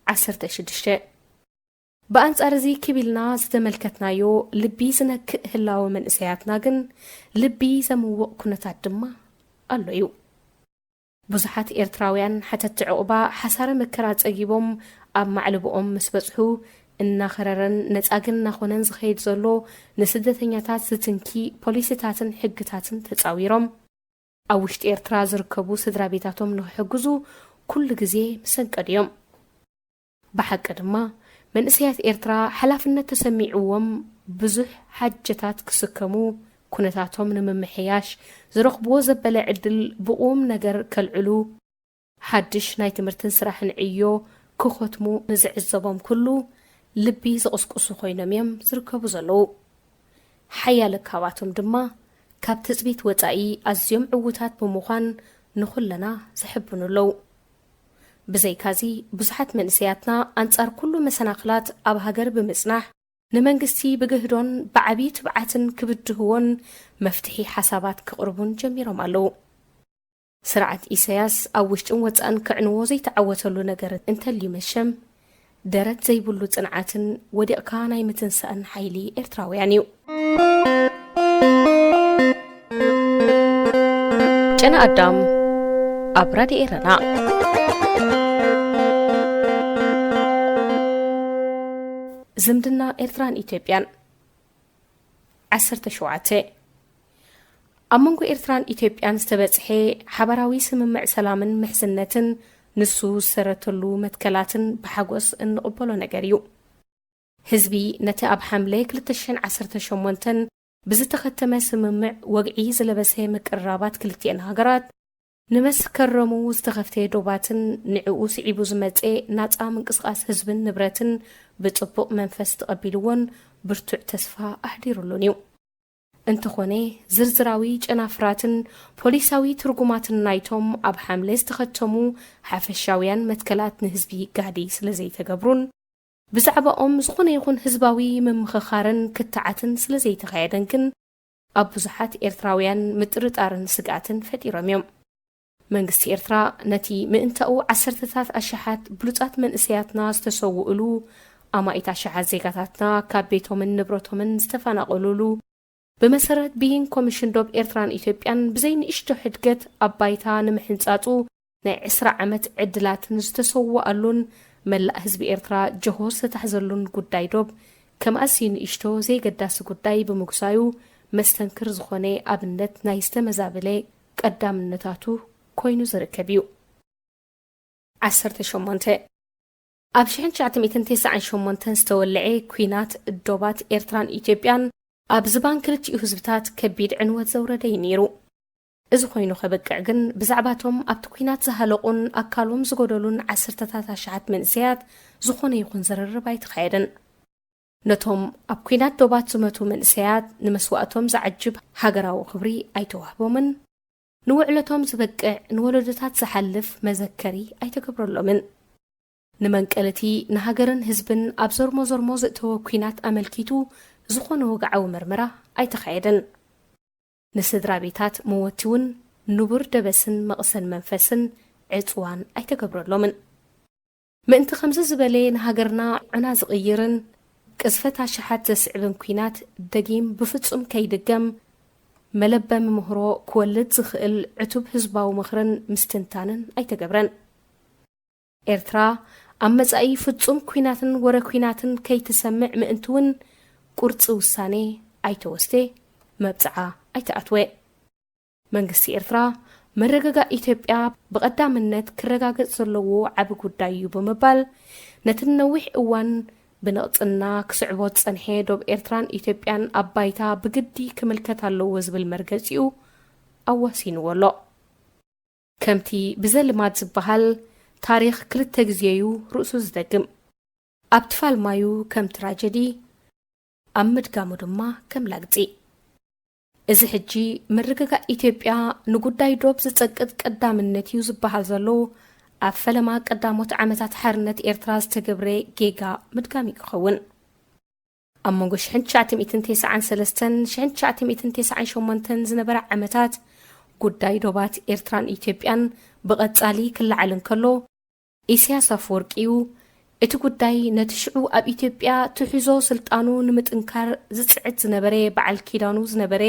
ዓሰርተ ሽዱሽተ። ብኣንጻር እዚ ክብ ኢልና ዝተመልከትናዮ ልቢ ዝነክእ ህላወ መንእሰያትና ግን ልቢ ዘምውቕ ኩነታት ድማ ኣሎ እዩ። ብዙሓት ኤርትራውያን ሓተትቲ ዕቑባ ሓሳረ መከራ ጸጊቦም ኣብ ማዕልቦኦም ምስ በጽሑ፣ እናኸረረን ነጻግን እናኾነን ዝኸይድ ዘሎ ንስደተኛታት ዝትንኪ ፖሊሲታትን ሕግታትን ተጻዊሮም፣ ኣብ ውሽጢ ኤርትራ ዝርከቡ ስድራ ቤታቶም ንኽሕግዙ ኩሉ ግዜ ምሰንቀዱ እዮም። ብሓቂ ድማ፣ መንእሰያት ኤርትራ ሓላፍነት ተሰሚዕዎም ብዙሕ ሓጀታት ክስከሙ፣ ኩነታቶም ንምምሕያሽ ዝረኽብዎ ዘበለ ዕድል ብቑም ነገር ከልዕሉ፣ ሓድሽ ናይ ትምህርትን ስራሕን ዕዮ ክኸትሙ ንዝዕዘቦም ኩሉ ልቢ ዝቕስቅሱ ኮይኖም እዮም ዝርከቡ ዘለዉ። ሓያለ ካብኣቶም ድማ ካብ ትጽቢት ወጻኢ ኣዝዮም ዕዉታት ብምዃን ንኹለና ዘሕብኑ ኣለዉ። ብዘይካዚ፣ ብዙሓት መንእሰያትና ኣንጻር ኩሉ መሰናኽላት ኣብ ሃገር ብምጽናሕ፣ ንመንግስቲ ብግህዶን ብዓቢ ትብዓትን ክብድህዎን መፍትሒ ሓሳባት ክቕርቡን ጀሚሮም ኣለዉ። ስርዓት ኢሳያስ ኣብ ውሽጥን ወጻእን ከዕንዎ ዘይተዓወተሉ ነገር እንተልዩ መሸም፣ ደረት ዘይብሉ ጽንዓትን ወዲቕካ ናይ ምትንሳእን ሓይሊ ኤርትራውያን እዩ። ጨና ኣዳም ኣብ ራድዮ ኤረና። ዝምድና ኤርትራን ኢትዮጵያን። ዓሰርተ ሸውዓተ። ኣብ መንጎ ኤርትራን ኢትዮጵያን ዝተበጽሐ ሓባራዊ ስምምዕ ሰላምን ምሕዝነትን፣ ንሱ ዝሰረተሉ መትከላትን ብሓጎስ እንቕበሎ ነገር እዩ። ህዝቢ ነቲ ኣብ ሓምለ ክልተ ሽሕን ዓሰርተ ሸሞንተን ብዝተኸተመ ስምምዕ ወግዒ ዝለበሰ ምቅርራባት ክልቲኤን ሃገራት፣ ንመስከረሙ ዝተኸፍተ ዶባትን ንዕኡ ስዒቡ ዝመጸ ናጻ ምንቅስቓስ ህዝብን ንብረትን ብጽቡቕ መንፈስ ተቐቢልዎን ብርቱዕ ተስፋ ኣሕዲሩሉን እዩ። እንተኾነ፣ ዝርዝራዊ ጨናፍራትን ፖሊሳዊ ትርጉማትን ናይቶም ኣብ ሓምለ ዝተኸተሙ ሓፈሻውያን መትከላት ንህዝቢ ጋህዲ ስለ ዘይተገብሩን፣ ብዛዕባኦም ዝኾነ ይኹን ህዝባዊ ምምኽኻርን ክትዓትን ስለ ዘይተኻየደን ግን፣ ኣብ ብዙሓት ኤርትራውያን ምጥርጣርን ስግኣትን ፈጢሮም እዮም። መንግስቲ ኤርትራ ነቲ ምእንታኡ ዓሰርተታት ኣሽሓት ብሉጻት መንእሰያትና ዝተሰውእሉ፣ ኣማኢት ኣሽሓት ዜጋታትና ካብ ቤቶምን ንብረቶምን ዝተፈናቐሉሉ፣ ብመሰረት ብይን ኮሚሽን ዶብ ኤርትራን ኢትዮጵያን ብዘይ ንእሽቶ ሕድገት ኣብ ባይታ ንምሕንጻጹ ናይ ዕስራ ዓመት ዕድላትን ዝተሰወኣሉን መላእ ህዝቢ ኤርትራ ጀሆ ዝተታሕዘሉን ጉዳይ ዶብ ከም ኣዝዩ ንእሽቶ ዘይገዳሲ ጉዳይ ብምጉሳዩ መስተንክር ዝኾነ ኣብነት ናይ ዝተመዛበለ ቀዳምነታቱ ኮይኑ ዝርከብ እዩ። ዓሰርተ ሸሞንተ። ኣብ ሽሕን ትሽዓተ ሚእትን ተስዓን ሸሞንተን ዝተወልዐ ኲናት ዶባት ኤርትራን ኢትዮጵያን ኣብ ዝባን ክልቲኡ ህዝብታት ከቢድ ዕንወት ዘውረደ እዩ ነይሩ። እዚ ኮይኑ ከበቅዕ ግን ብዛዕባቶም ኣብቲ ኲናት ዝሃለቑን ኣካሎም ዝጎደሉን ዓሰርተታት ኣሽሓት መንእሰያት ዝኾነ ይኹን ዝርርብ ኣይተኻየደን። ነቶም ኣብ ኲናት ዶባት ዝመቱ መንእሰያት ንመስዋእቶም ዝዓጅብ ሃገራዊ ክብሪ ኣይተዋህቦምን። ንውዕለቶም ዝበቅዕ ንወለዶታት ዝሓልፍ መዘከሪ ኣይተገብረሎምን። ንመንቀልቲ ንሃገርን ህዝብን ኣብ ዘርሞ ዘርሞ ዘእተወ ኲናት ኣመልኪቱ ዝኾነ ወግዓዊ መርመራ ኣይተኻየደን። ንስድራ ቤታት መወቲ እውን ንቡር ደበስን መቕሰን መንፈስን ዕጽዋን ኣይተገብረሎምን። ምእንቲ ከምዚ ዝበለ ንሃገርና ዑና ዝቕይርን ቅዝፈት ኣሽሓት ዘስዕብን ኲናት ደጊም ብፍጹም ከይድገም መለበሚ ምህሮ ክወልድ ዝኽእል ዕቱብ ህዝባዊ ምኽርን ምስትንታንን ኣይተገብረን። ኤርትራ ኣብ መጻኢ ፍጹም ኲናትን ወረ ኲናትን ከይትሰምዕ ምእንቲ እውን ቁርጺ ውሳኔ ኣይተወስደ፣ መብጽዓ ኣይተኣትወ። መንግስቲ ኤርትራ ምርግጋእ ኢትዮጵያ ብቐዳምነት ክረጋገጽ ዘለዎ ዓቢ ጉዳይ እዩ ብምባል ነቲ ንነዊሕ እዋን ብንቕጽና ክስዕቦ ዝጸንሐ ዶብ ኤርትራን ኢትዮጵያን ኣብ ባይታ ብግዲ ክምልከት ኣለዎ ዝብል መርገጺኡ ኣዋሲንዎ ኣሎ። ከምቲ ብዘልማድ ዝበሃል ታሪኽ ክልተ ግዜ እዩ ርእሱ ዝደግም። ኣብ ትፋል ማዩ ከም ትራጀዲ፣ ኣብ ምድጋሙ ድማ ከም ላግጺ። እዚ ሕጂ ምርግጋእ ኢትዮጵያ ንጉዳይ ዶብ ዝጸቅጥ ቀዳምነት እዩ ዝበሃል ዘሎ ኣብ ፈለማ ቀዳሞት ዓመታት ሓርነት ኤርትራ ዝተገብረ ጌጋ ምድጋም እዩ ክኸውን። ኣብ መንጎ ሽሕን ትሽዓተ ሚእትን ተስዓን ሰለስተን ሽሕን ትሽዓተ ሚእትን ተስዓን ሸሞንተን ዝነበረ ዓመታት ጉዳይ ዶባት ኤርትራን ኢትዮጵያን ብቐጻሊ ክለዓል እንከሎ፣ ኢሳያስ ኣፈወርቂ እዩ እቲ ጉዳይ ነቲ ሽዑ ኣብ ኢትዮጵያ ትሕዞ ስልጣኑ ንምጥንካር ዝጽዕት ዝነበረ በዓል ኪዳኑ ዝነበረ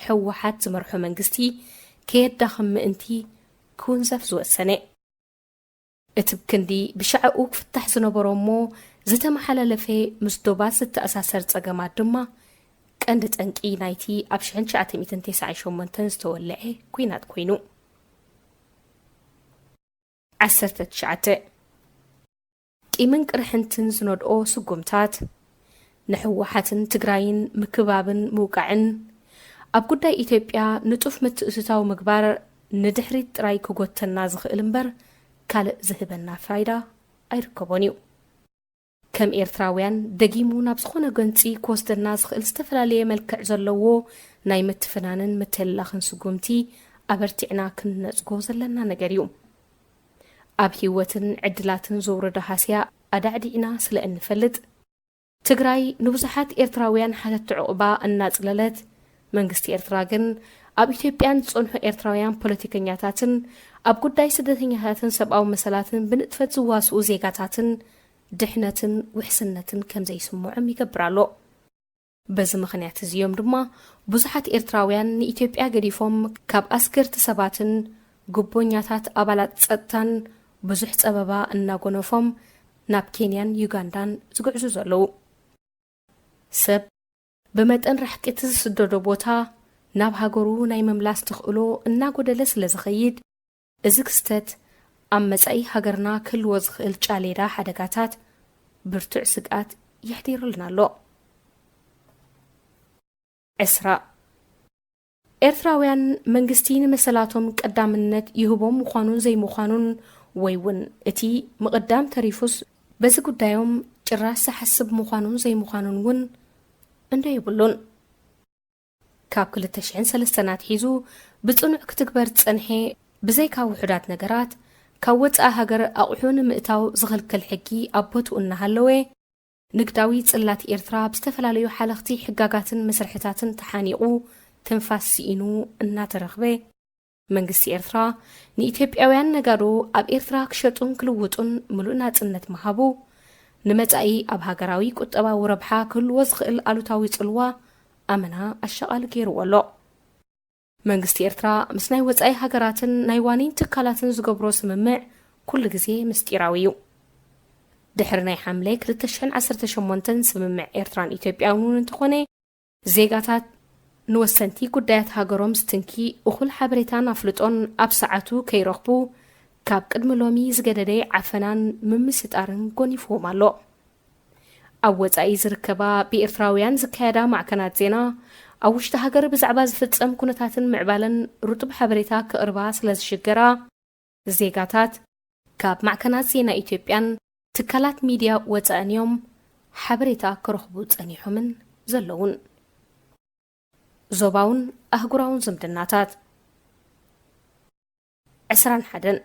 ህወሓት ዝመርሖ መንግስቲ ከየዳኽም ምእንቲ ክውንዘፍ ዝወሰነ። እቲ ብክንዲ ብሻዕኡ ክፍታሕ ዝነበሮ እሞ ዝተመሓላለፈ ምስ ዶባት ዝተኣሳሰር ጸገማት ድማ ቀንዲ ጠንቂ ናይቲ ኣብ ሽሕን ትሽዓተ ሚእትን ተስዓን ሸሞንተን ዝተወልዐ ኲናት ኮይኑ። ዓሰርተ ትሽዓተ። ቂምን ቅርሕንትን ዝነድኦ ስጉምታት፣ ንህወሓትን ትግራይን ምክባብን ምውቃዕን፣ ኣብ ጉዳይ ኢትዮጵያ ንጡፍ ምትእትታው ምግባር ንድሕሪት ጥራይ ክጎተና ዝኽእል እምበር ካልእ ዝህበና ፋይዳ ኣይርከቦን እዩ። ከም ኤርትራውያን ደጊሙ ናብ ዝኾነ ጎንጺ ክወስደና ዝኽእል ዝተፈላለየ መልክዕ ዘለዎ ናይ ምትፍናንን ምትህልላኽን ስጉምቲ ኣበርቲዕና ክንነጽጎ ዘለና ነገር እዩ። ኣብ ህይወትን ዕድላትን ዘውረዶ ሃስያ ኣዳዕዲዕና ስለ እንፈልጥ፣ ትግራይ ንብዙሓት ኤርትራውያን ሓተቲ ዑቕባ እናጽለለት፣ መንግስቲ ኤርትራ ግን ኣብ ኢትዮጵያን ዝጸንሑ ኤርትራውያን ፖለቲከኛታትን ኣብ ጉዳይ ስደተኛታትን ሰብኣዊ መሰላትን ብንጥፈት ዝዋስኡ ዜጋታትን ድሕነትን ውሕስነትን ከም ዘይስምዖም ይገብር ኣሎ። በዚ ምኽንያት እዚ እዮም ድማ ብዙሓት ኤርትራውያን ንኢትዮጵያ ገዲፎም ካብ ኣስገርቲ ሰባትን ጉቦኛታት ኣባላት ጸጥታን ብዙሕ ጸበባ እናጎነፎም ናብ ኬንያን ዩጋንዳን ዝግዕዙ ዘለዉ። ሰብ ብመጠን ርሕቂ እቲ ዝስደዶ ቦታ ናብ ሃገሩ ናይ ምምላስ ተኽእሎ እናጎደለ ስለ ዝኸይድ፣ እዚ ክስተት ኣብ መጻኢ ሃገርና ክህልዎ ዝኽእል ጫሌዳ ሓደጋታት ብርቱዕ ስግኣት የሕዲሩልና ኣሎ። ዕስራ። ኤርትራውያን መንግስቲ ንመሰላቶም ቀዳምነት ይህቦም ምዃኑን ዘይምዃኑን፣ ወይ እውን እቲ ምቕዳም ተሪፉስ በዚ ጉዳዮም ጭራሽ ዝሓስብ ምዃኑን ዘይምዃኑን እውን እንዶ የብሉን። ካብ ክልተ ሽሕን ሰለስተን ኣትሒዙ ብጽኑዕ ክትግበር ዝጸንሐ ብዘይካ ውሑዳት ነገራት፣ ካብ ወጻኢ ሃገር ኣቑሑ ንምእታው ዝኽልክል ሕጊ ኣብ ቦትኡ እናሃለወ፣ ንግዳዊ ጽላት ኤርትራ ብዝተፈላለዩ ሓለኽቲ ሕጋጋትን መስርሕታትን ተሓኒቑ ትንፋስ ስኢኑ እናተረኽበ፣ መንግስቲ ኤርትራ ንኢትዮጵያውያን ነጋዶ ኣብ ኤርትራ ክሸጡን ክልውጡን ምሉእ ናጽነት ምሃቡ፣ ንመጻኢ ኣብ ሃገራዊ ቁጠባዊ ረብሓ ክህልዎ ዝኽእል ኣሉታዊ ጽልዋ ኣመና ኣሻቓሊ ገይርዎ ኣሎ። መንግስቲ ኤርትራ ምስ ናይ ወጻኢ ሃገራትን ናይ ዋኒን ትካላትን ዝገብሮ ስምምዕ ኩሉ ግዜ ምስጢራዊ እዩ። ድሕሪ ናይ ሓምለ ክልተ ሽሕን ዓሰርተ ሸሞንተን ስምምዕ ኤርትራን ኢትዮጵያን እውን እንተኾነ፣ ዜጋታት ንወሰንቲ ጉዳያት ሃገሮም ዝትንኪ እኹል ሓበሬታን ኣፍልጦን ኣብ ሰዓቱ ከይረኽቡ ካብ ቅድሚ ሎሚ ዝገደደ ዓፈናን ምምስጣርን ጎኒፍዎም ኣሎ። ኣብ ወጻኢ ዝርከባ ብኤርትራውያን ዝካየዳ ማዕከናት ዜና፣ ኣብ ውሽጢ ሃገር ብዛዕባ ዝፍጸም ኩነታትን ምዕባለን ርጡብ ሓበሬታ ክቕርባ ስለ ዝሽገራ፣ ዜጋታት ካብ ማዕከናት ዜና ኢትዮጵያን ትካላት ሚድያ ወጻእን እዮም ሓበሬታ ክረኽቡ ጸኒሖምን ዘለዉን። ዞባውን ኣህጉራውን ዝምድናታት። ዕስራን ሓደን።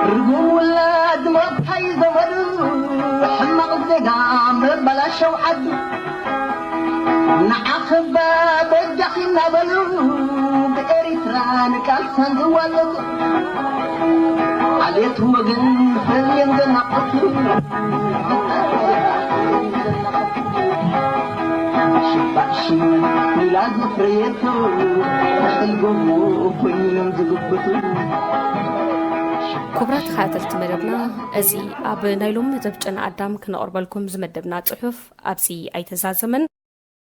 ርጉም ውላድ መብታይ ዘመዱ፣ ሕማቕ ዜጋ መባላሸው ዓዱ፣ ንዓኽባ በጃኺ እናበሉ ብኤሪትራ ንቃልሳን ዝዋጠጡ፣ ዓሌት ወገን ፈልዮም ዘናቆቱ፣ ሽባዕ ሽም ሚላ ዘፍረየቶ፣ ሕልጎሞ ኮይኖም ዝግብቱ። ክቡራት ተኸታተልቲ መደብና፣ እዚ ኣብ ናይ ሎሚ መደብ ጨና ኣዳም ክነቕርበልኩም ዝመደብና ጽሑፍ ኣብዚ ኣይተዛዘመን።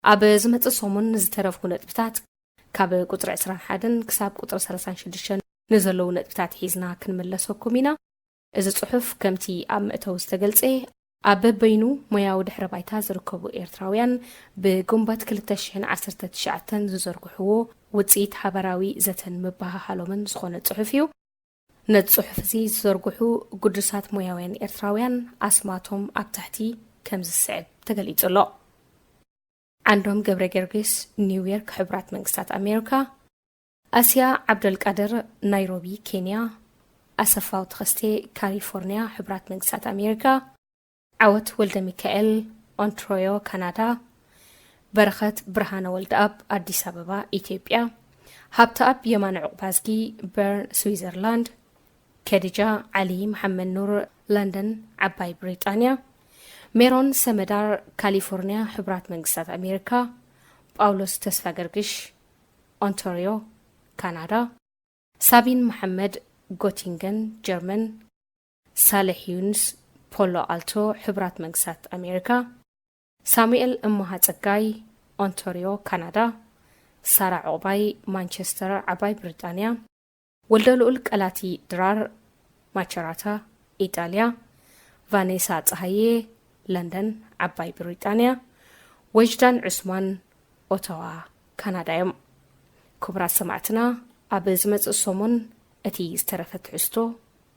ኣብ ዝመጽእ ሰሙን ዝተረፉ ነጥብታት፣ ካብ ቁጽሪ ዕስራን ሓደን ክሳብ ቁጽሪ ሰላሳን ሽዱሽተን ንዘለዉ ነጥብታት ሒዝና ክንምለሰኩም ኢና። እዚ ጽሑፍ፣ ከምቲ ኣብ መእተዊ ዝተገልጸ፣ ኣብ በበይኑ ሞያዊ ድሕረ ባይታ ዝርከቡ ኤርትራውያን ብግንቦት ክልተ ሽሕን ዓሰርተ ትሽዓተን ዝዘርግሕዎ ውጽኢት ሓባራዊ ዘተን ምብህሃሎምን ዝኾነ ጽሑፍ እዩ። ነቲ ጽሑፍ እዚ ዝዘርግሑ ግዱሳት ሞያውያን ኤርትራውያን ኣስማቶም ኣብ ታሕቲ ከም ዝስዕብ ተገሊጹ ኣሎ። ዓንዶም ገብረ ጊዮርጊስ፣ ኒውዮርክ፣ ሕቡራት መንግስታት ኣሜሪካ። ኣስያ ዓብደልቃድር፣ ናይሮቢ፣ ኬንያ። ኣሰፋው ተኸስቴ፣ ካሊፎርኒያ፣ ሕቡራት መንግስታት ኣሜሪካ። ዓወት ወልደ ሚካኤል፣ ኦንታርዮ፣ ካናዳ። በረኸት ብርሃነ ወልደኣብ፣ ኣዲስ ኣበባ፣ ኢትዮጵያ። ሃብተኣብ የማነ ዑቕባዝጊ፣ በርን፣ ስዊዘርላንድ። ከዲጃ ዓሊ መሓመድ ኑር፣ ለንደን፣ ዓባይ ብሪጣንያ። ሜሮን ሰመዳር፣ ካሊፎርኒያ፣ ሕቡራት መንግስታት ኣሜሪካ። ጳውሎስ ተስፋ ገርግሽ፣ ኦንታርዮ፣ ካናዳ። ሳቢን መሓመድ፣ ጎቲንገን፣ ጀርመን። ሳልሕ ዩንስ፣ ፖሎ ኣልቶ፣ ሕቡራት መንግስታት ኣሜሪካ። ሳሙኤል እመሃ ጸጋይ፣ ኦንታርዮ፣ ካናዳ። ሳራ ዑቕባይ፣ ማንቸስተር፣ ዓባይ ብሪጣንያ። ወልደልኡል ቀላቲ ድራር፣ ማቸራታ፣ ኢጣልያ። ቫኔሳ ጸሃየ፣ ለንደን፣ ዓባይ ብሪጣንያ። ወጅዳን ዑስማን፣ ኦታዋ፣ ካናዳ እዮም። ክቡራት ሰማዕትና፣ ኣብ ዝመጽእ ሰሙን እቲ ዝተረፈ ትሕዝቶ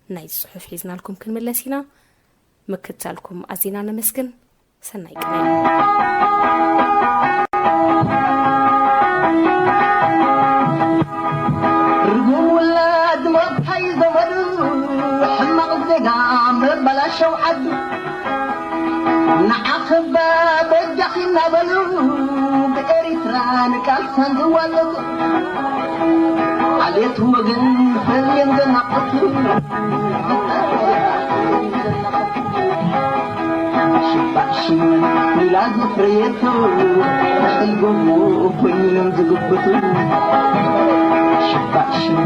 ናይ ጽሑፍ ሒዝናልኩም ክንምለስ ኢና። ምክትታልኩም ኣዚና ነመስግን። ሰናይ ቅነ። ርጉም ውላድ መብታይ ዘመዱ፣ ሕማቕ ዜጋ መባላሸው ዓዱ፣ ንዓኽባ በጃኺ እናበሉ ብኤሪትራ ንቃልሳን ዝዋጠጡ፣ ዓሌት ወገን ፈልዮም ዘናቆቱ፣ ሽባዕ ሽም ሚላ ዘፍረየቶ፣ ሕልጎሞ ኮይኖም ዝግብቱ። ሽባዕ ሽም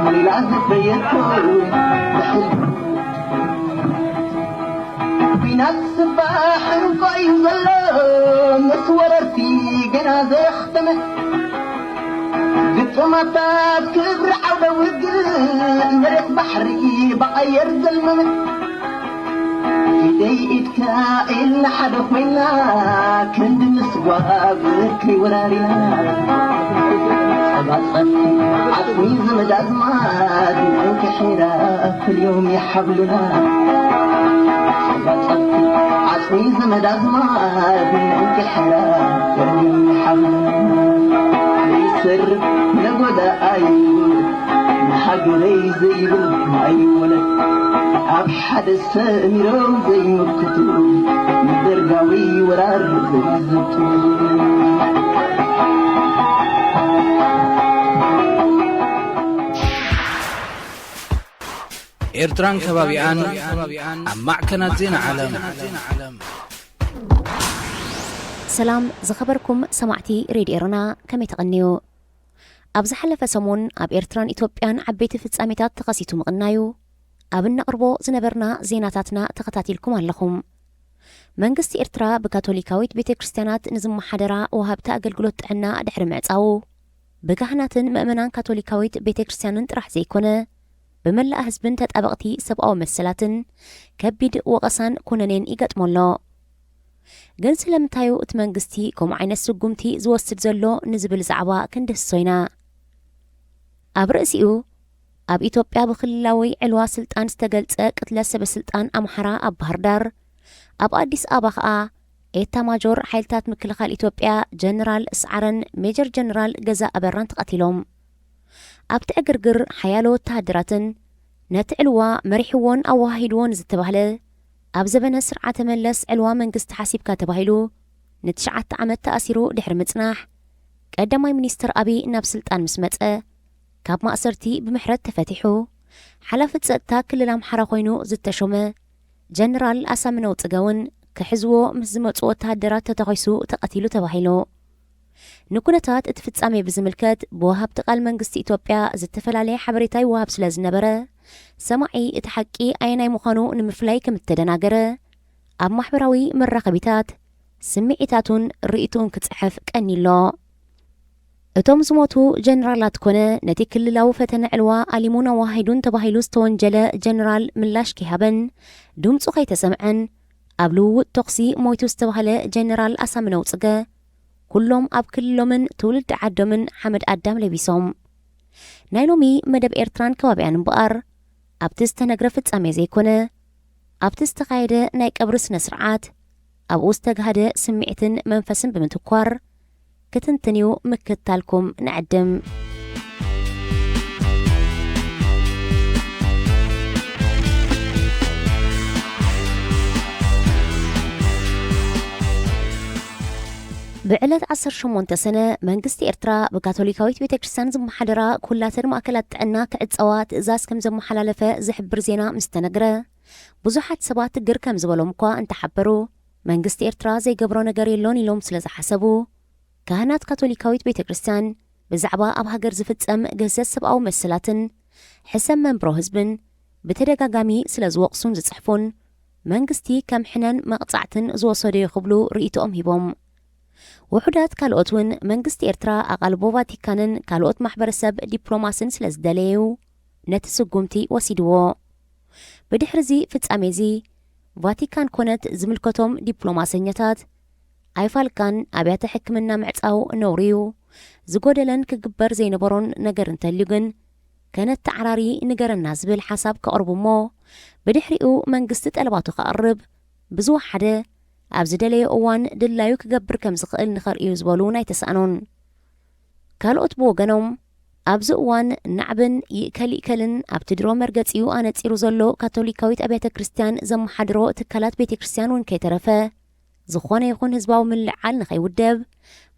ሚላ ዘፍረየቶ፣ ሕልጎሞ ኲናት ስባሕ እንኮ እዩ ዘሎ፣ ምስ ወረርቲ ገና ዘየኽተመ። ግጥማታት ክብሪ ዓውደ ውግእ፣ መሬት ባሕሪ ብኣየር ዘልመመ። ኢደይ ኢድካ ኢልና ሓደ ኮይና፣ ክንዲ ምስጓግ ርክሪ ወራሪና። ጸባጸብቲ ዓጽሚ ዘመድ ኣዝማድ፣ ምእንቲ ሒራ ክልዮም ይሓብሉና። ጸባጸብቲ ዓጽሚ ዘመድ ኣዝማድ፣ ምእንቲ ሒራ ክልዮም ይሓብሉና። ዘይሰርብ ነጎዳ ኣይውለድ፣ ንሃገረይ ዘይብል ኣይወለድ። ኣብ ሓደ ሰሚሮም ዘይምክቱ፣ ንደርጋዊ ወራር ዘይዝቱ። ኤርትራን ከባቢኣን ኣብ ማዕከናት ዜና ዓለም። ሰላም ዝኸበርኩም ሰማዕቲ ሬድዮ ኤረና፣ ከመይ ተቐንዩ? ኣብ ዝሓለፈ ሰሙን ኣብ ኤርትራን ኢትዮጵያን ዓበይቲ ፍጻሜታት ተኸሲቱ ምቕናዩ፣ ኣብ እነቕርቦ ዝነበርና ዜናታትና ተኸታቲልኩም ኣለኹም። መንግስቲ ኤርትራ ብካቶሊካዊት ቤተ ክርስቲያናት ንዝመሓደራ ወሃብቲ ኣገልግሎት ጥዕና ድሕሪ ምዕጻዉ፣ ብካህናትን ምእመናን ካቶሊካዊት ቤተ ክርስቲያንን ጥራሕ ዘይኮነ፣ ብመላእ ህዝብን ተጣበቕቲ ሰብኣዊ መሰላትን ከቢድ ወቐሳን ኩነኔን ይገጥሞ ኣሎ። ግን ስለምንታይ እዩ እቲ መንግስቲ ከምኡ ዓይነት ስጉምቲ ዝወስድ ዘሎ ንዝብል ዛዕባ ክንድህስሶ ኢና። ኣብ ርእሲኡ፣ ኣብ ኢትዮጵያ ብክልላዊ ዕልዋ ስልጣን ዝተገልጸ ቅትለት ሰበ ስልጣን ኣምሓራ ኣብ ባህር ዳር፣ ኣብ ኣዲስ ኣበባ ኸኣ ኤታ ማጆር ሓይልታት ምክልኻል ኢትዮጵያ ጀነራል ሰዓረን ሜጀር ጀነራል ገዛ ኣበራን ተቐቲሎም። ኣብቲ ዕግርግር ሓያሎ ወተሃደራትን ነቲ ዕልዋ መሪሕዎን ኣወሃሂድዎን ዝተባህለ ኣብ ዘበነ ስርዓተ መለስ ዕልዋ መንግስቲ ሓሲብካ ተባሂሉ ንትሽዓተ ዓመት ተኣሲሩ ድሕሪ ምጽናሕ፣ ቀዳማይ ሚኒስትር ኣቢይ ናብ ስልጣን ምስ መጸ፣ ካብ ማእሰርቲ ብምሕረት ተፈቲሑ። ሓላፊ ጸጥታ ክልል ኣምሓራ ኮይኑ ዝተሾመ ጀነራል ኣሳምነው ጽገ እውን ክሕዝዎ ምስ ዝመጹ ወተሃደራት ተተኺሱ ተቐቲሉ ተባሂሉ። ንኩነታት እቲ ፍጻሜ ብዝምልከት ብወሃብቲ ቃል መንግስቲ ኢትዮጵያ ዝተፈላለየ ሓበሬታ ይወሃብ ስለ ዝነበረ፣ ሰማዒ እቲ ሓቂ ኣየናይ ምዃኑ ንምፍላይ ከም እተደናገረ ኣብ ማሕበራዊ መራኸቢታት ስምዒታቱን ርእይቶኡን ክጽሕፍ ቀኒሎ። እቶም ዝሞቱ ጀነራላት ኮነ ነቲ ክልላዊ ፈተነ ዕልዋ ኣሊሙን ኣዋሂዱን ተባሂሉ ዝተወንጀለ ጀነራል ምላሽ ከይሃበን ድምጹ ከይተሰምዐን ኣብ ልውውጥ ተኹሲ ሞይቱ ዝተባህለ ጀነራል ኣሳምነው ጽገ፣ ኩሎም ኣብ ክልሎምን ትውልዲ ዓዶምን ሓመድ ኣዳም ለቢሶም። ናይ ሎሚ መደብ ኤርትራን ከባቢኣን እምበኣር፣ ኣብቲ ዝተነግረ ፍጻሜ ዘይኮነ፣ ኣብቲ ዝተኻየደ ናይ ቀብሪ ስነ ስርዓት፣ ኣብኡ ዝተጋህደ ስምዒትን መንፈስን ብምትኳር ክትንትን እዩ ምክትታልኩም ንዕድም። ብዕለት ዓሰርተ ሸሞንተ ሰነ መንግስቲ ኤርትራ ብካቶሊካዊት ቤተ ክርስቲያን ዝመሓደራ ኩላተን ማእከላት ጥዕና ክዕጸዋ ትእዛዝ ከም ዘመሓላለፈ ዝሕብር ዜና ምስ ተነግረ፣ ብዙሓት ሰባት ግር ከም ዝበሎም እኳ እንተሓበሩ፣ መንግስቲ ኤርትራ ዘይገብሮ ነገር የሎን ኢሎም ስለ ዝሓሰቡ፣ ካህናት ካቶሊካዊት ቤተ ክርስቲያን ብዛዕባ ኣብ ሃገር ዝፍጸም ግህሰት ሰብኣዊ መሰላትን ሕሰም መንብሮ ህዝብን ብተደጋጋሚ ስለ ዝወቕሱን ዝጽሕፉን፣ መንግስቲ ከም ሕነን መቕጻዕትን ዝወሰዶ እዩ ክብሉ ርእይቶኦም ሂቦም። ውሑዳት ካልኦት እውን መንግስቲ ኤርትራ ኣቓልቦ ቫቲካንን ካልኦት ማሕበረሰብ ዲፕሎማስን ስለ ዝደለዩ ነቲ ስጉምቲ ወሲድዎ። ብድሕሪ እዚ ፍጻሜ እዚ ቫቲካን ኮነት ዝምልከቶም ዲፕሎማሰኛታት ኣይፋልካን ኣብያተ ሕክምና ምዕጻው ነውሪ እዩ፣ ዝጎደለን ክግበር ዘይነበሮን ነገር እንተልዩ ግን ከነተዓራሪ ንገረና ዝብል ሓሳብ ከቕርቡ እሞ ብድሕሪኡ መንግስቲ ጠለባቱ ከቕርብ ብዝወሓደ ኣብ ዝደለዮ እዋን ድላዩ ክገብር ከም ዝኽእል ንኸርእዩ ዝበሉ እውን ኣይተሳእኑን። ካልኦት ብወገኖም ኣብዚ እዋን ናዕብን ይእከል ይእከልን ኣብቲ ድሮ መርገጺኡ ኣነጺሩ ዘሎ ካቶሊካዊት ኣብያተ ክርስቲያን ዘመሓድሮ ትካላት ቤተ ክርስቲያን እውን ከይተረፈ ዝኾነ ይኹን ህዝባዊ ምልዕዓል ንኸይውደብ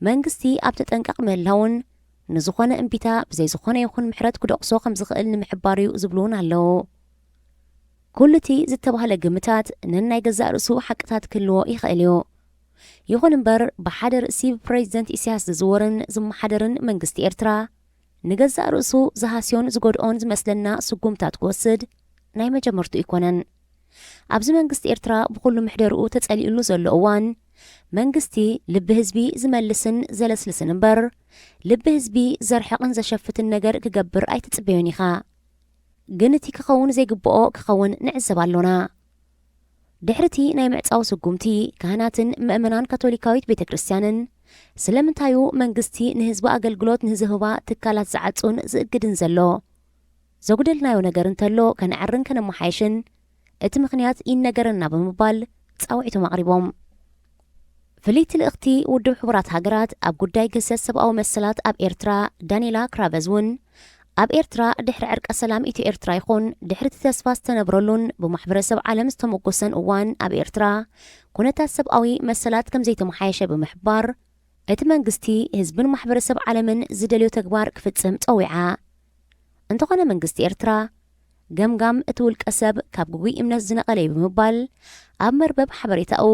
መንግስቲ ኣብ ተጠንቀቕ ምህላውን ንዝኾነ እምቢታ ብዘይ ዝኾነ ይኹን ምሕረት ክደቕሶ ከም ዝኽእል ንምሕባር እዩ ዝብሉ እውን ኣለዉ። ኩሉ እቲ ዝተባህለ ግምታት ነናይ ገዛእ ርእሱ ሓቅታት ክህልዎ ይኽእል እዩ። ይኹን እምበር ብሓደ ርእሲ ብፕሬዚደንት ኢሳያስ ዝዝወርን ዝመሓደርን መንግስቲ ኤርትራ ንገዛእ ርእሱ ዝሃስዮን ዝጎድኦን ዝመስለና ስጉምታት ክወስድ ናይ መጀመርቱ ኣይኮነን። ኣብዚ መንግስቲ ኤርትራ ብኹሉ ምሕደርኡ ተጸሊኡሉ ዘሎ እዋን መንግስቲ ልቢ ህዝቢ ዝመልስን ዘለስልስን እምበር ልቢ ህዝቢ ዘርሕቕን ዘሸፍትን ነገር ክገብር ኣይትጽበዮን ኢኻ። ግን እቲ ክኸውን ዘይግብኦ ክኸውን ንዕዘብ ኣሎና። ድሕሪ እቲ ናይ ምዕጻው ስጉምቲ ካህናትን ምእመናን ካቶሊካዊት ቤተ ክርስቲያንን ስለምንታዩ መንግስቲ ንህዝቢ ኣገልግሎት ንዝህባ ትካላት ዝዓጹን ዝእግድን ዘሎ? ዘጉደልናዮ ነገር እንተሎ ከነዐርን ከነመሓየሽን እቲ ምኽንያት ይነገረና ብምባል ጻውዒቶም ኣቕሪቦም። ፍልይቲ ልእኽቲ ውድብ ሕቡራት ሃገራት ኣብ ጉዳይ ግህሰት ሰብኣዊ መሰላት ኣብ ኤርትራ ዳንኤላ ክራቨዝ እውን ኣብ ኤርትራ ድሕሪ ዕርቀ ሰላም ኢትዮ ኤርትራ ይኹን ድሕሪ እቲ ተስፋ ዝተነብረሉን ብማሕበረሰብ ዓለም ዝተመጎሰን እዋን ኣብ ኤርትራ ኩነታት ሰብኣዊ መሰላት ከም ዘይተመሓየሸ ብምሕባር እቲ መንግስቲ ህዝብን ማሕበረሰብ ዓለምን ዝደልዮ ተግባር ክፍጽም ጸዊዓ። እንተኾነ መንግስቲ ኤርትራ ገምጋም እቲ ውልቀ ሰብ ካብ ግጉይ እምነት ዝነቐለ እዩ ብምባል ኣብ መርበብ ሓበሬታኡ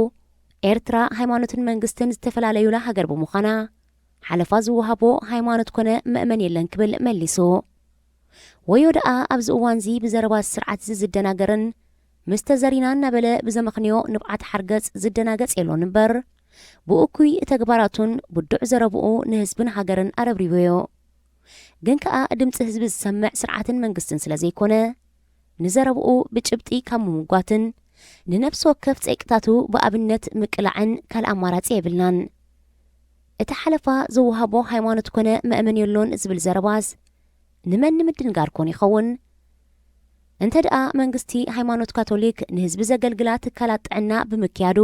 ኤርትራ ሃይማኖትን መንግስትን ዝተፈላለዩላ ሃገር ብምዃና ሓለፋ ዝወሃቦ ሃይማኖት ኮነ መእመን የለን ክብል መሊሱ። ወዮ ደኣ ኣብዚ እዋንዚ ብዘረባ ስርዓት እዚ ዝደናገርን ምስ ተዘሪና እናበለ ብዘመኽንዮ ንብዓት ሓርገጽ ዝደናገጽ የሎን እምበር ብእኩይ ተግባራቱን ብዱዕ ዘረብኡ ንህዝብን ሃገርን ኣረብሪቡዮ። ግን ከኣ ድምጺ ህዝቢ ዝሰምዕ ስርዓትን መንግስትን ስለ ዘይኮነ ንዘረብኡ ብጭብጢ ካብ ምምጓትን ንነፍሲ ወከፍ ጸይቅታቱ ብኣብነት ምቅላዕን ካልእ ኣማራጺ የብልናን። እቲ ሓለፋ ዝወሃቦ ሃይማኖት ኮነ መእመን የሎን ዝብል ዘረባስ ንመን ንምድንጋር ኮን ይኸውን? እንተ ደኣ መንግስቲ ሃይማኖት ካቶሊክ ንህዝቢ ዘገልግላ ትካላት ጥዕና ብምክያዱ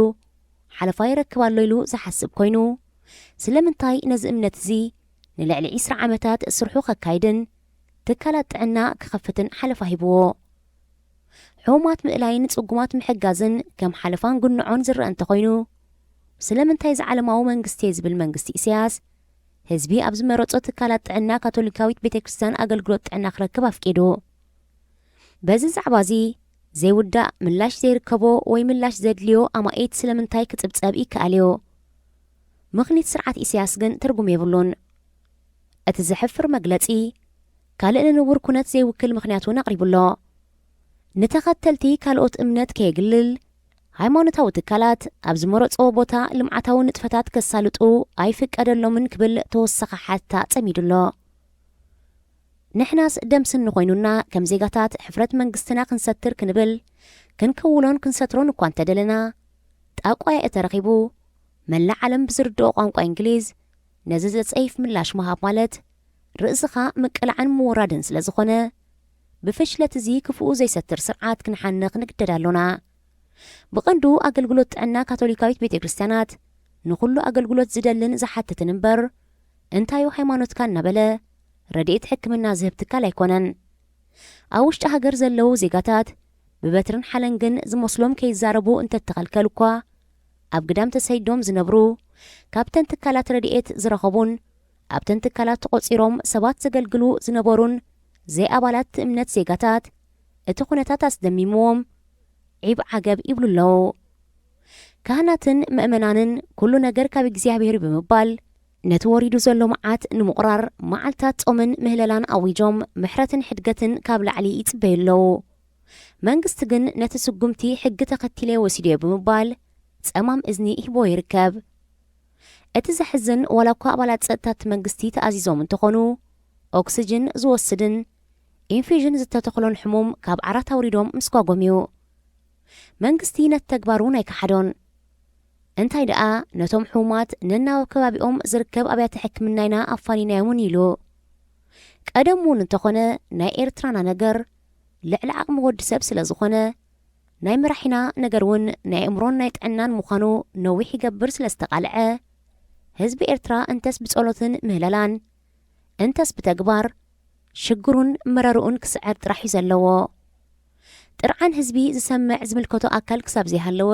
ሓለፋ ይረክብ ኣሎ ኢሉ ዝሓስብ ኮይኑ፣ ስለምንታይ ነዚ እምነት እዚ ንልዕሊ ዕስራ ዓመታት ስርሑ ከካይድን ትካላት ጥዕና ክኸፍትን ሓለፋ ሂብዎ? ሕሙማት ምእላይን ጽጉማት ምሕጋዝን ከም ሓለፋን ጉንዖን ዝረአ እንተኾይኑ፣ ስለምንታይ እዚ ዓለማዊ መንግስቲ ዝብል መንግስቲ ኢሳያስ ህዝቢ ኣብ ዝመረጾ ትካላት ጥዕና ካቶሊካዊት ቤተ ክርስቲያን ኣገልግሎት ጥዕና ክረክብ ኣፍቂዱ? በዚ ዛዕባ እዚ ዘይውዳእ ምላሽ ዘይርከቦ ወይ ምላሽ ዘድልዮ ኣማኢት ስለምንታይ ክጽብጸብ ይከኣል እዩ? ምኽኒት ስርዓት ኢሳያስ ግን ትርጉም የብሉን። እቲ ዘሕፍር መግለጺ ካልእ ንንቡር ኩነት ዘይውክል ምኽንያት እውን ኣቕሪቡ ኣሎ። ንተኸተልቲ ካልኦት እምነት ከየግልል፣ ሃይማኖታዊ ትካላት ኣብ ዝመረጽዎ ቦታ ልምዓታዊ ንጥፈታት ከሳልጡ ኣይፍቀደሎምን ክብል ተወሳኺ ሓታ ጸሚዱ ኣሎ። ንሕናስ ደም ስኒ ኮይኑና ከም ዜጋታት ሕፍረት መንግስትና ክንሰትር ክንብል ክንከውሎን ክንሰትሮን እኳ እንተደለና፣ ጣቋየ እተረኺቡ መላእ ዓለም ብዝርድኦ ቋንቋ እንግሊዝ ነዚ ዘጸይፍ ምላሽ ምሃብ ማለት ርእስኻ ምቅላዕን ምውራድን ስለ ዝኾነ፣ ብፍሽለት እዚ ክፉኡ ዘይሰትር ስርዓት ክንሓንኽ ንግደድ ኣሎና። ብቐንዱ ኣገልግሎት ጥዕና ካቶሊካዊት ቤተ ክርስቲያናት ንኹሉ ኣገልግሎት ዝደልን ዝሓትትን እምበር፣ እንታዩ ሃይማኖትካ እናበለ ረድኤት ሕክምና ዝህብ ትካል ኣይኮነን። ኣብ ውሽጢ ሃገር ዘለዉ ዜጋታት ብበትርን ሓለንግን ዝመስሎም ከይዛረቡ እንተተኸልከሉ እኳ፣ ኣብ ግዳም ተሰይዶም ዝነብሩ፣ ካብተን ትካላት ረድኤት ዝረኸቡን ኣብተን ትካላት ተቖጺሮም ሰባት ዘገልግሉ ዝነበሩን ዘይኣባላት እምነት ዜጋታት እቲ ኩነታት ኣስደሚምዎም ዒብ ዓገብ ይብሉ ኣለዉ። ካህናትን ምእመናንን ኩሉ ነገር ካብ እግዚኣብሔር እዩ ብምባል ነቲ ወሪዱ ዘሎ መዓት ንምቑራር መዓልታት ጾምን ምህለላን ኣዊጆም ምሕረትን ሕድገትን ካብ ላዕሊ ይጽበዩ ኣለዉ። መንግስቲ ግን ነቲ ስጉምቲ ሕጊ ተኸቲለ ወሲድዮ ብምባል ጸማም እዝኒ ይህቦ ይርከብ። እቲ ዘሕዝን ዋላ እኳ ኣባላት ጸጥታ እቲ መንግስቲ ተኣዚዞም እንተኾኑ ኦክስጅን ዝወስድን ኢንፊዥን ዝተተኽሎን ሕሙም ካብ ዓራት ኣውሪዶም ምስጓጎም እዩ። መንግስቲ ነቲ ተግባር እውን ኣይከሓዶን። እንታይ ደኣ ነቶም ሕሙማት ነናብ ከባቢኦም ዝርከብ ኣብያተ ሕክምና ኢና ኣፋኒናዮምን ኢሉ። ቀደም እውን እንተኾነ ናይ ኤርትራና ነገር ልዕሊ ዓቕሚ ወዲ ሰብ ስለ ዝኾነ ናይ መራሒና ነገር እውን ናይ ኣእምሮን ናይ ጥዕናን ምዃኑ ነዊሕ ይገብር ስለ ዝተቓልዐ ህዝቢ ኤርትራ እንተስ ብጸሎትን ምህለላን እንተስ ብተግባር ሽግሩን መረርኡን ክስዕር ጥራሕ እዩ ዘለዎ። ጥርዓን ህዝቢ ዝሰምዕ ዝምልከቶ ኣካል ክሳብ ዘይሃለወ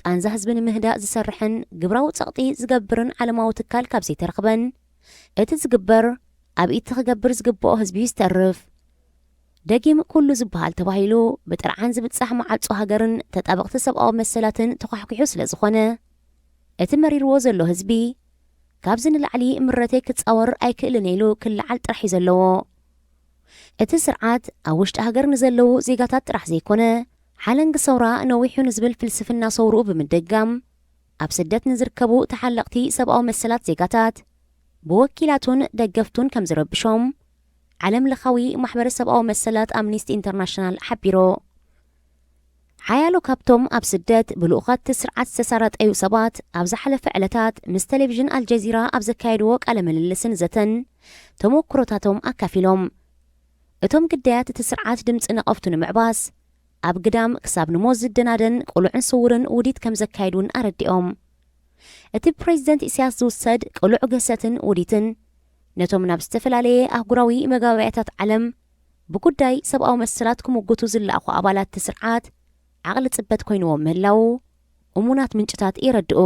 ቃንዛ ህዝቢ ንምህዳእ ዝሰርሕን ግብራዊ ጸቕጢ ዝገብርን ዓለማዊ ትካል ካብ ዘይተረኽበን እቲ ዝግበር ኣብ ኢቲ ክገብር ዝግብኦ ህዝቢ እዩ ዝተርፍ። ደጊም ኩሉ ዝበሃል ተባሂሉ ብጥርዓን ዝብጻሕ መዓጾ ሃገርን ተጣበቕቲ ሰብኣዊ መሰላትን ተኳሕኲሑ ስለ ዝኾነ እቲ መሪርዎ ዘሎ ህዝቢ ካብዚ ንላዕሊ ምረተይ ክጻወር ኣይክእልን ኢሉ ክለዓል ጥራሕ እዩ ዘለዎ። እቲ ስርዓት ኣብ ውሽጢ ሃገር ንዘለዉ ዜጋታት ጥራሕ ዘይኮነ ሓለንጊ ሰውራ ነዊሑ ንዝብል ፍልስፍና ሰውርኡ ብምድጋም ኣብ ስደት ንዝርከቡ ተሓለቕቲ ሰብኣዊ መሰላት ዜጋታት ብወኪላቱን ደገፍቱን ከም ዝረብሾም ዓለም ለኻዊ ማሕበረ ሰብኣዊ መሰላት ኣምኒስቲ ኢንተርናሽናል ሓቢሩ። ሓያሎ ካብቶም ኣብ ስደት ብልኡኻት እቲ ስርዓት ዝተሳረጠዩ ሰባት ኣብ ዝሓለፈ ዕለታት ምስ ቴሌቪዥን ኣልጀዚራ ኣብ ዘካየድዎ ቃለ ምልልስን ዘተን ተመኩሮታቶም ኣካፊሎም። እቶም ግዳያት እቲ ስርዓት ድምፂ ነቐፍቱ ንምዕባስ ኣብ ግዳም ክሳብ ንሞት ዝደናደን ቅሉዕን ስውርን ውዲት ከም ዘካየድ እውን ኣረዲኦም። እቲ ብፕሬዚደንት ኢሳያስ ዝውሰድ ቅሉዕ ግህሰትን ውዲትን ነቶም ናብ ዝተፈላለየ ኣህጉራዊ መጋባእያታት ዓለም ብጉዳይ ሰብኣዊ መሰላት ክምጉቱ ዝለኣኹ ኣባላት እቲ ስርዓት ዓቕሊ ጽበት ኮይንዎም ምህላዉ እሙናት ምንጭታት የረድኡ።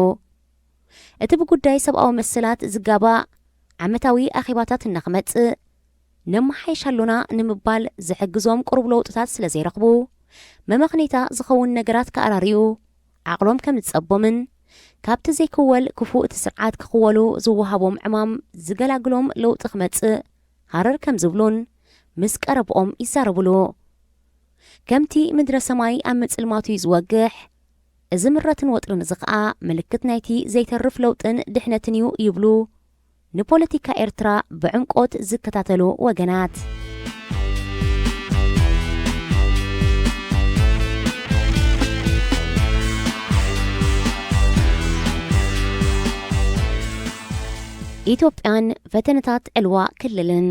እቲ ብጉዳይ ሰብኣዊ መሰላት ዝጋባእ ዓመታዊ ኣኼባታት እናኽመጽእ ነመሓይሽ ኣሎና ንምባል ዝሕግዞም ቅሩብ ለውጥታት ስለ ዘይረኽቡ መመኽኔታ ዝኸውን ነገራት ክኣራርዩ ዓቕሎም ከም ዝጸቦምን ካብቲ ዘይክወል ክፉእ እቲ ስርዓት ክኽወሉ ዝወሃቦም ዕማም ዝገላግሎም ለውጢ ክመጽእ ሃረር ከም ዝብሉን ምስ ቀረብኦም ይዛረቡሉ። ከምቲ ምድረ ሰማይ ኣብ ምጽልማቱ እዩ ዝወግሕ፣ እዚ ምረትን ወጥርን እዚ ኸኣ ምልክት ናይቲ ዘይተርፍ ለውጥን ድሕነትን እዩ ይብሉ ንፖለቲካ ኤርትራ ብዕምቆት ዝከታተሉ ወገናት። ኢትዮጵያን ፈተነታት ዕልዋ ክልልን።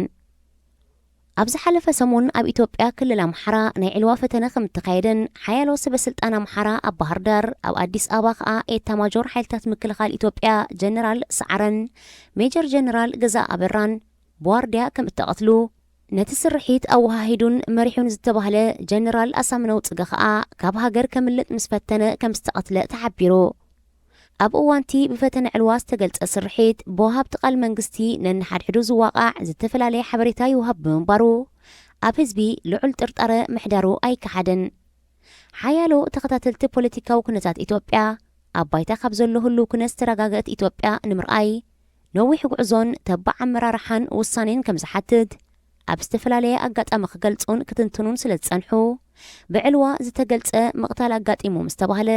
ኣብ ዝሓለፈ ሰሙን ኣብ ኢትዮጵያ ክልል ኣምሓራ ናይ ዕልዋ ፈተነ ከም እተኻየደን ሓያሎ ሰበ ስልጣን ኣምሓራ ኣብ ባህር ዳር፣ ኣብ ኣዲስ ኣበባ ከኣ ኤታ ማጆር ሓይልታት ምክልኻል ኢትዮጵያ ጀነራል ሰዓረን ሜጀር ጀነራል ገዛ ኣበራን ብዋርድያ ከም እተቐትሉ፣ ነቲ ስርሒት ኣወሃሂዱን መሪሑን ዝተባህለ ጀነራል ኣሳምነው ጽገ ከኣ ካብ ሃገር ከምልጥ ምስ ፈተነ ከም ዝተቐትለ ተሓቢሩ። ኣብ እዋንቲ ብፈተነ ዕልዋ ዝተገልጸ ስርሒት ብወሃብቲ ቃል መንግስቲ ነንሓድሕዱ ዝዋቓዕ ዝተፈላለየ ሓበሬታ ይውሃብ ብምንባሩ ኣብ ህዝቢ ልዑል ጥርጣረ ምሕዳሩ ኣይከሓድን። ሓያሎ ተኸታተልቲ ፖለቲካዊ ኩነታት ኢትዮጵያ ኣብ ባይታ ካብ ዘሎ ህልው ኩነት ዝተረጋገእት ኢትዮጵያ ንምርኣይ ነዊሕ ጉዕዞን ተባዕ ኣመራርሓን ውሳኔን ከም ዝሓትት ኣብ ዝተፈላለየ ኣጋጣሚ ክገልጹን ክትንትኑን ስለ ዝጸንሑ፣ ብዕልዋ ዝተገልጸ ምቕታል ኣጋጢሙ ምስ ተባህለ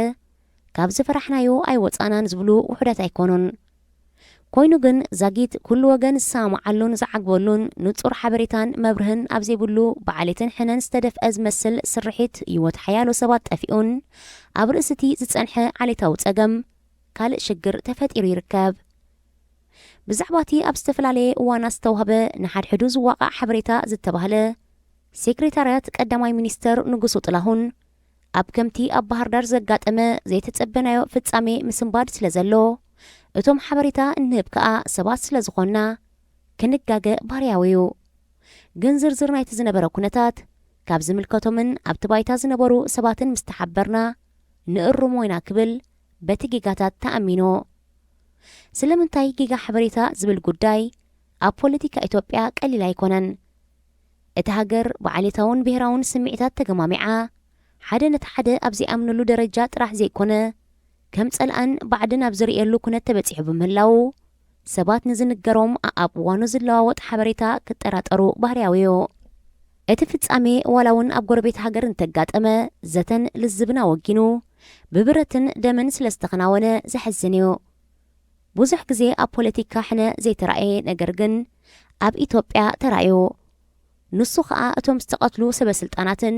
ካብ ዝፈራሕናዮ ኣይወጻናን ዝብሉ ውሑዳት ኣይኮኑን። ኮይኑ ግን ዛጊት ኩሉ ወገን ዝሰማማዓሉን ዝዓግበሉን ንጹር ሓበሬታን መብርህን ኣብ ዘይብሉ ብዓሌትን ሕነን ዝተደፍአ ዝመስል ስርሒት ህይወት ሓያሎ ሰባት ጠፊኡን ኣብ ርእሲ እቲ ዝጸንሐ ዓሌታዊ ጸገም ካልእ ሽግር ተፈጢሩ ይርከብ። ብዛዕባ እቲ ኣብ ዝተፈላለየ እዋናት ዝተዋህበ ንሓድሕዱ ዝዋቓዕ ሓበሬታ ዝተባህለ ሴክሬታርያት ቀዳማይ ሚኒስተር ንጉሱ ጥላሁን ኣብ ከምቲ ኣብ ባህር ዳር ዘጋጠመ ዘይተጸበናዮ ፍጻሜ ምስንባድ ስለ ዘሎ፣ እቶም ሓበሬታ እንህብ ከኣ ሰባት ስለ ዝኾንና ክንጋገ ባህርያዊ እዩ። ግን ዝርዝር ናይቲ ዝነበረ ኩነታት ካብ ዝምልከቶምን ኣብቲ ባይታ ዝነበሩ ሰባትን ምስ ተሓበርና ንእርሞ ኢና ክብል በቲ ጌጋታት ተኣሚኑ። ስለምንታይ ጌጋ ሓበሬታ ዝብል ጉዳይ ኣብ ፖለቲካ ኢትዮጵያ ቀሊል ኣይኮነን። እታ ሃገር ብዓሌታውን ብሄራውን ስምዒታት ተገማሚዓ፣ ሓደ ነቲ ሓደ ኣብ ዘይኣምነሉ ደረጃ ጥራሕ ዘይኮነ፣ ከም ጸላእን ባዕድን ኣብ ዝርእየሉ ኩነት ተበጺሑ ብምህላዉ፣ ሰባት ንዝንገሮም ኣኣብ እዋኑ ዝለዋወጥ ሓበሬታ ክጠራጠሩ ባህርያዊ እዩ። እቲ ፍጻሜ ዋላ እውን ኣብ ጎረቤት ሃገር እንተጋጠመ፣ ዘተን ልዝብን ኣወጊኑ፣ ብብረትን ደምን ስለ ዝተኸናወነ ዘሕዝን እዩ። ብዙሕ ግዜ ኣብ ፖለቲካ ሕነ ዘይተራእየ ነገር ግን ኣብ ኢትዮጵያ ተራእዩ። ንሱ ኸኣ እቶም ዝተቐትሉ ሰበ ስልጣናትን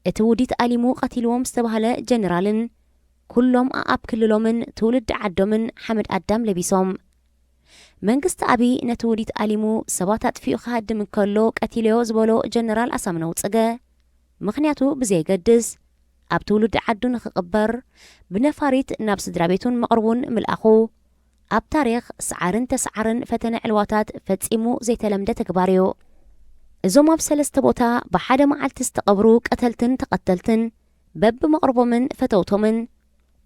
እቲ ውዲት ኣሊሙ ቀቲልዎም ዝተባህለ ጀነራልን ኩሎም ኣኣብ ክልሎምን ትውልዲ ዓዶምን ሓመድ ኣዳም ለቢሶም። መንግስቲ ኣብይ ነቲ ውዲት ኣሊሙ ሰባት ኣጥፊኡ ክሃድም እንከሎ ቀቲለዮ ዝበሎ ጀነራል ኣሳምነው ጽገ ምኽንያቱ ብዘየገድስ ኣብ ትውልዲ ዓዱ ንኽቕበር ብነፋሪት ናብ ስድራ ቤቱን መቕርቡን ምልኣኹ ኣብ ታሪኽ ሰዓርን ተሰዓርን ፈተነ ዕልዋታት ፈጺሙ ዘይተለምደ ተግባር እዩ። እዞም ኣብ ሰለስተ ቦታ ብሓደ መዓልቲ ዝተቐብሩ ቀተልትን ተቐተልትን በብመቕርቦምን ፈተውቶምን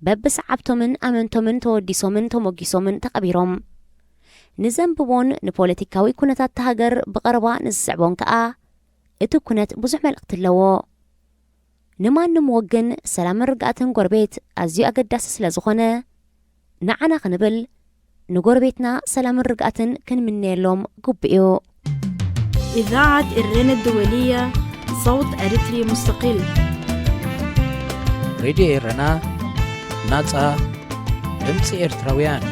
በብሰዓብቶምን ኣመንቶምን ተወዲሶምን ተሞጊሶምን ተቐቢሮም። ንዘንብቦን ንፖለቲካዊ ኩነታት እታ ሃገር ብቐረባ ንዝስዕቦን ከኣ እቲ ኩነት ብዙሕ መልእኽቲ ኣለዎ። ንማንም ወገን ሰላምን ርግኣትን ጎረቤት ኣዝዩ ኣገዳሲ ስለ ዝኾነ፣ ንዓና ክንብል ንጎረቤትና ሰላምን ርግኣትን ክንምነየሎም ግቡእ እዩ። إذاعة إرينا الدولية، صوت أريتري مستقل. ሬድዮ ኤረና፣ ናጻ ድምጺ ኤርትራውያን።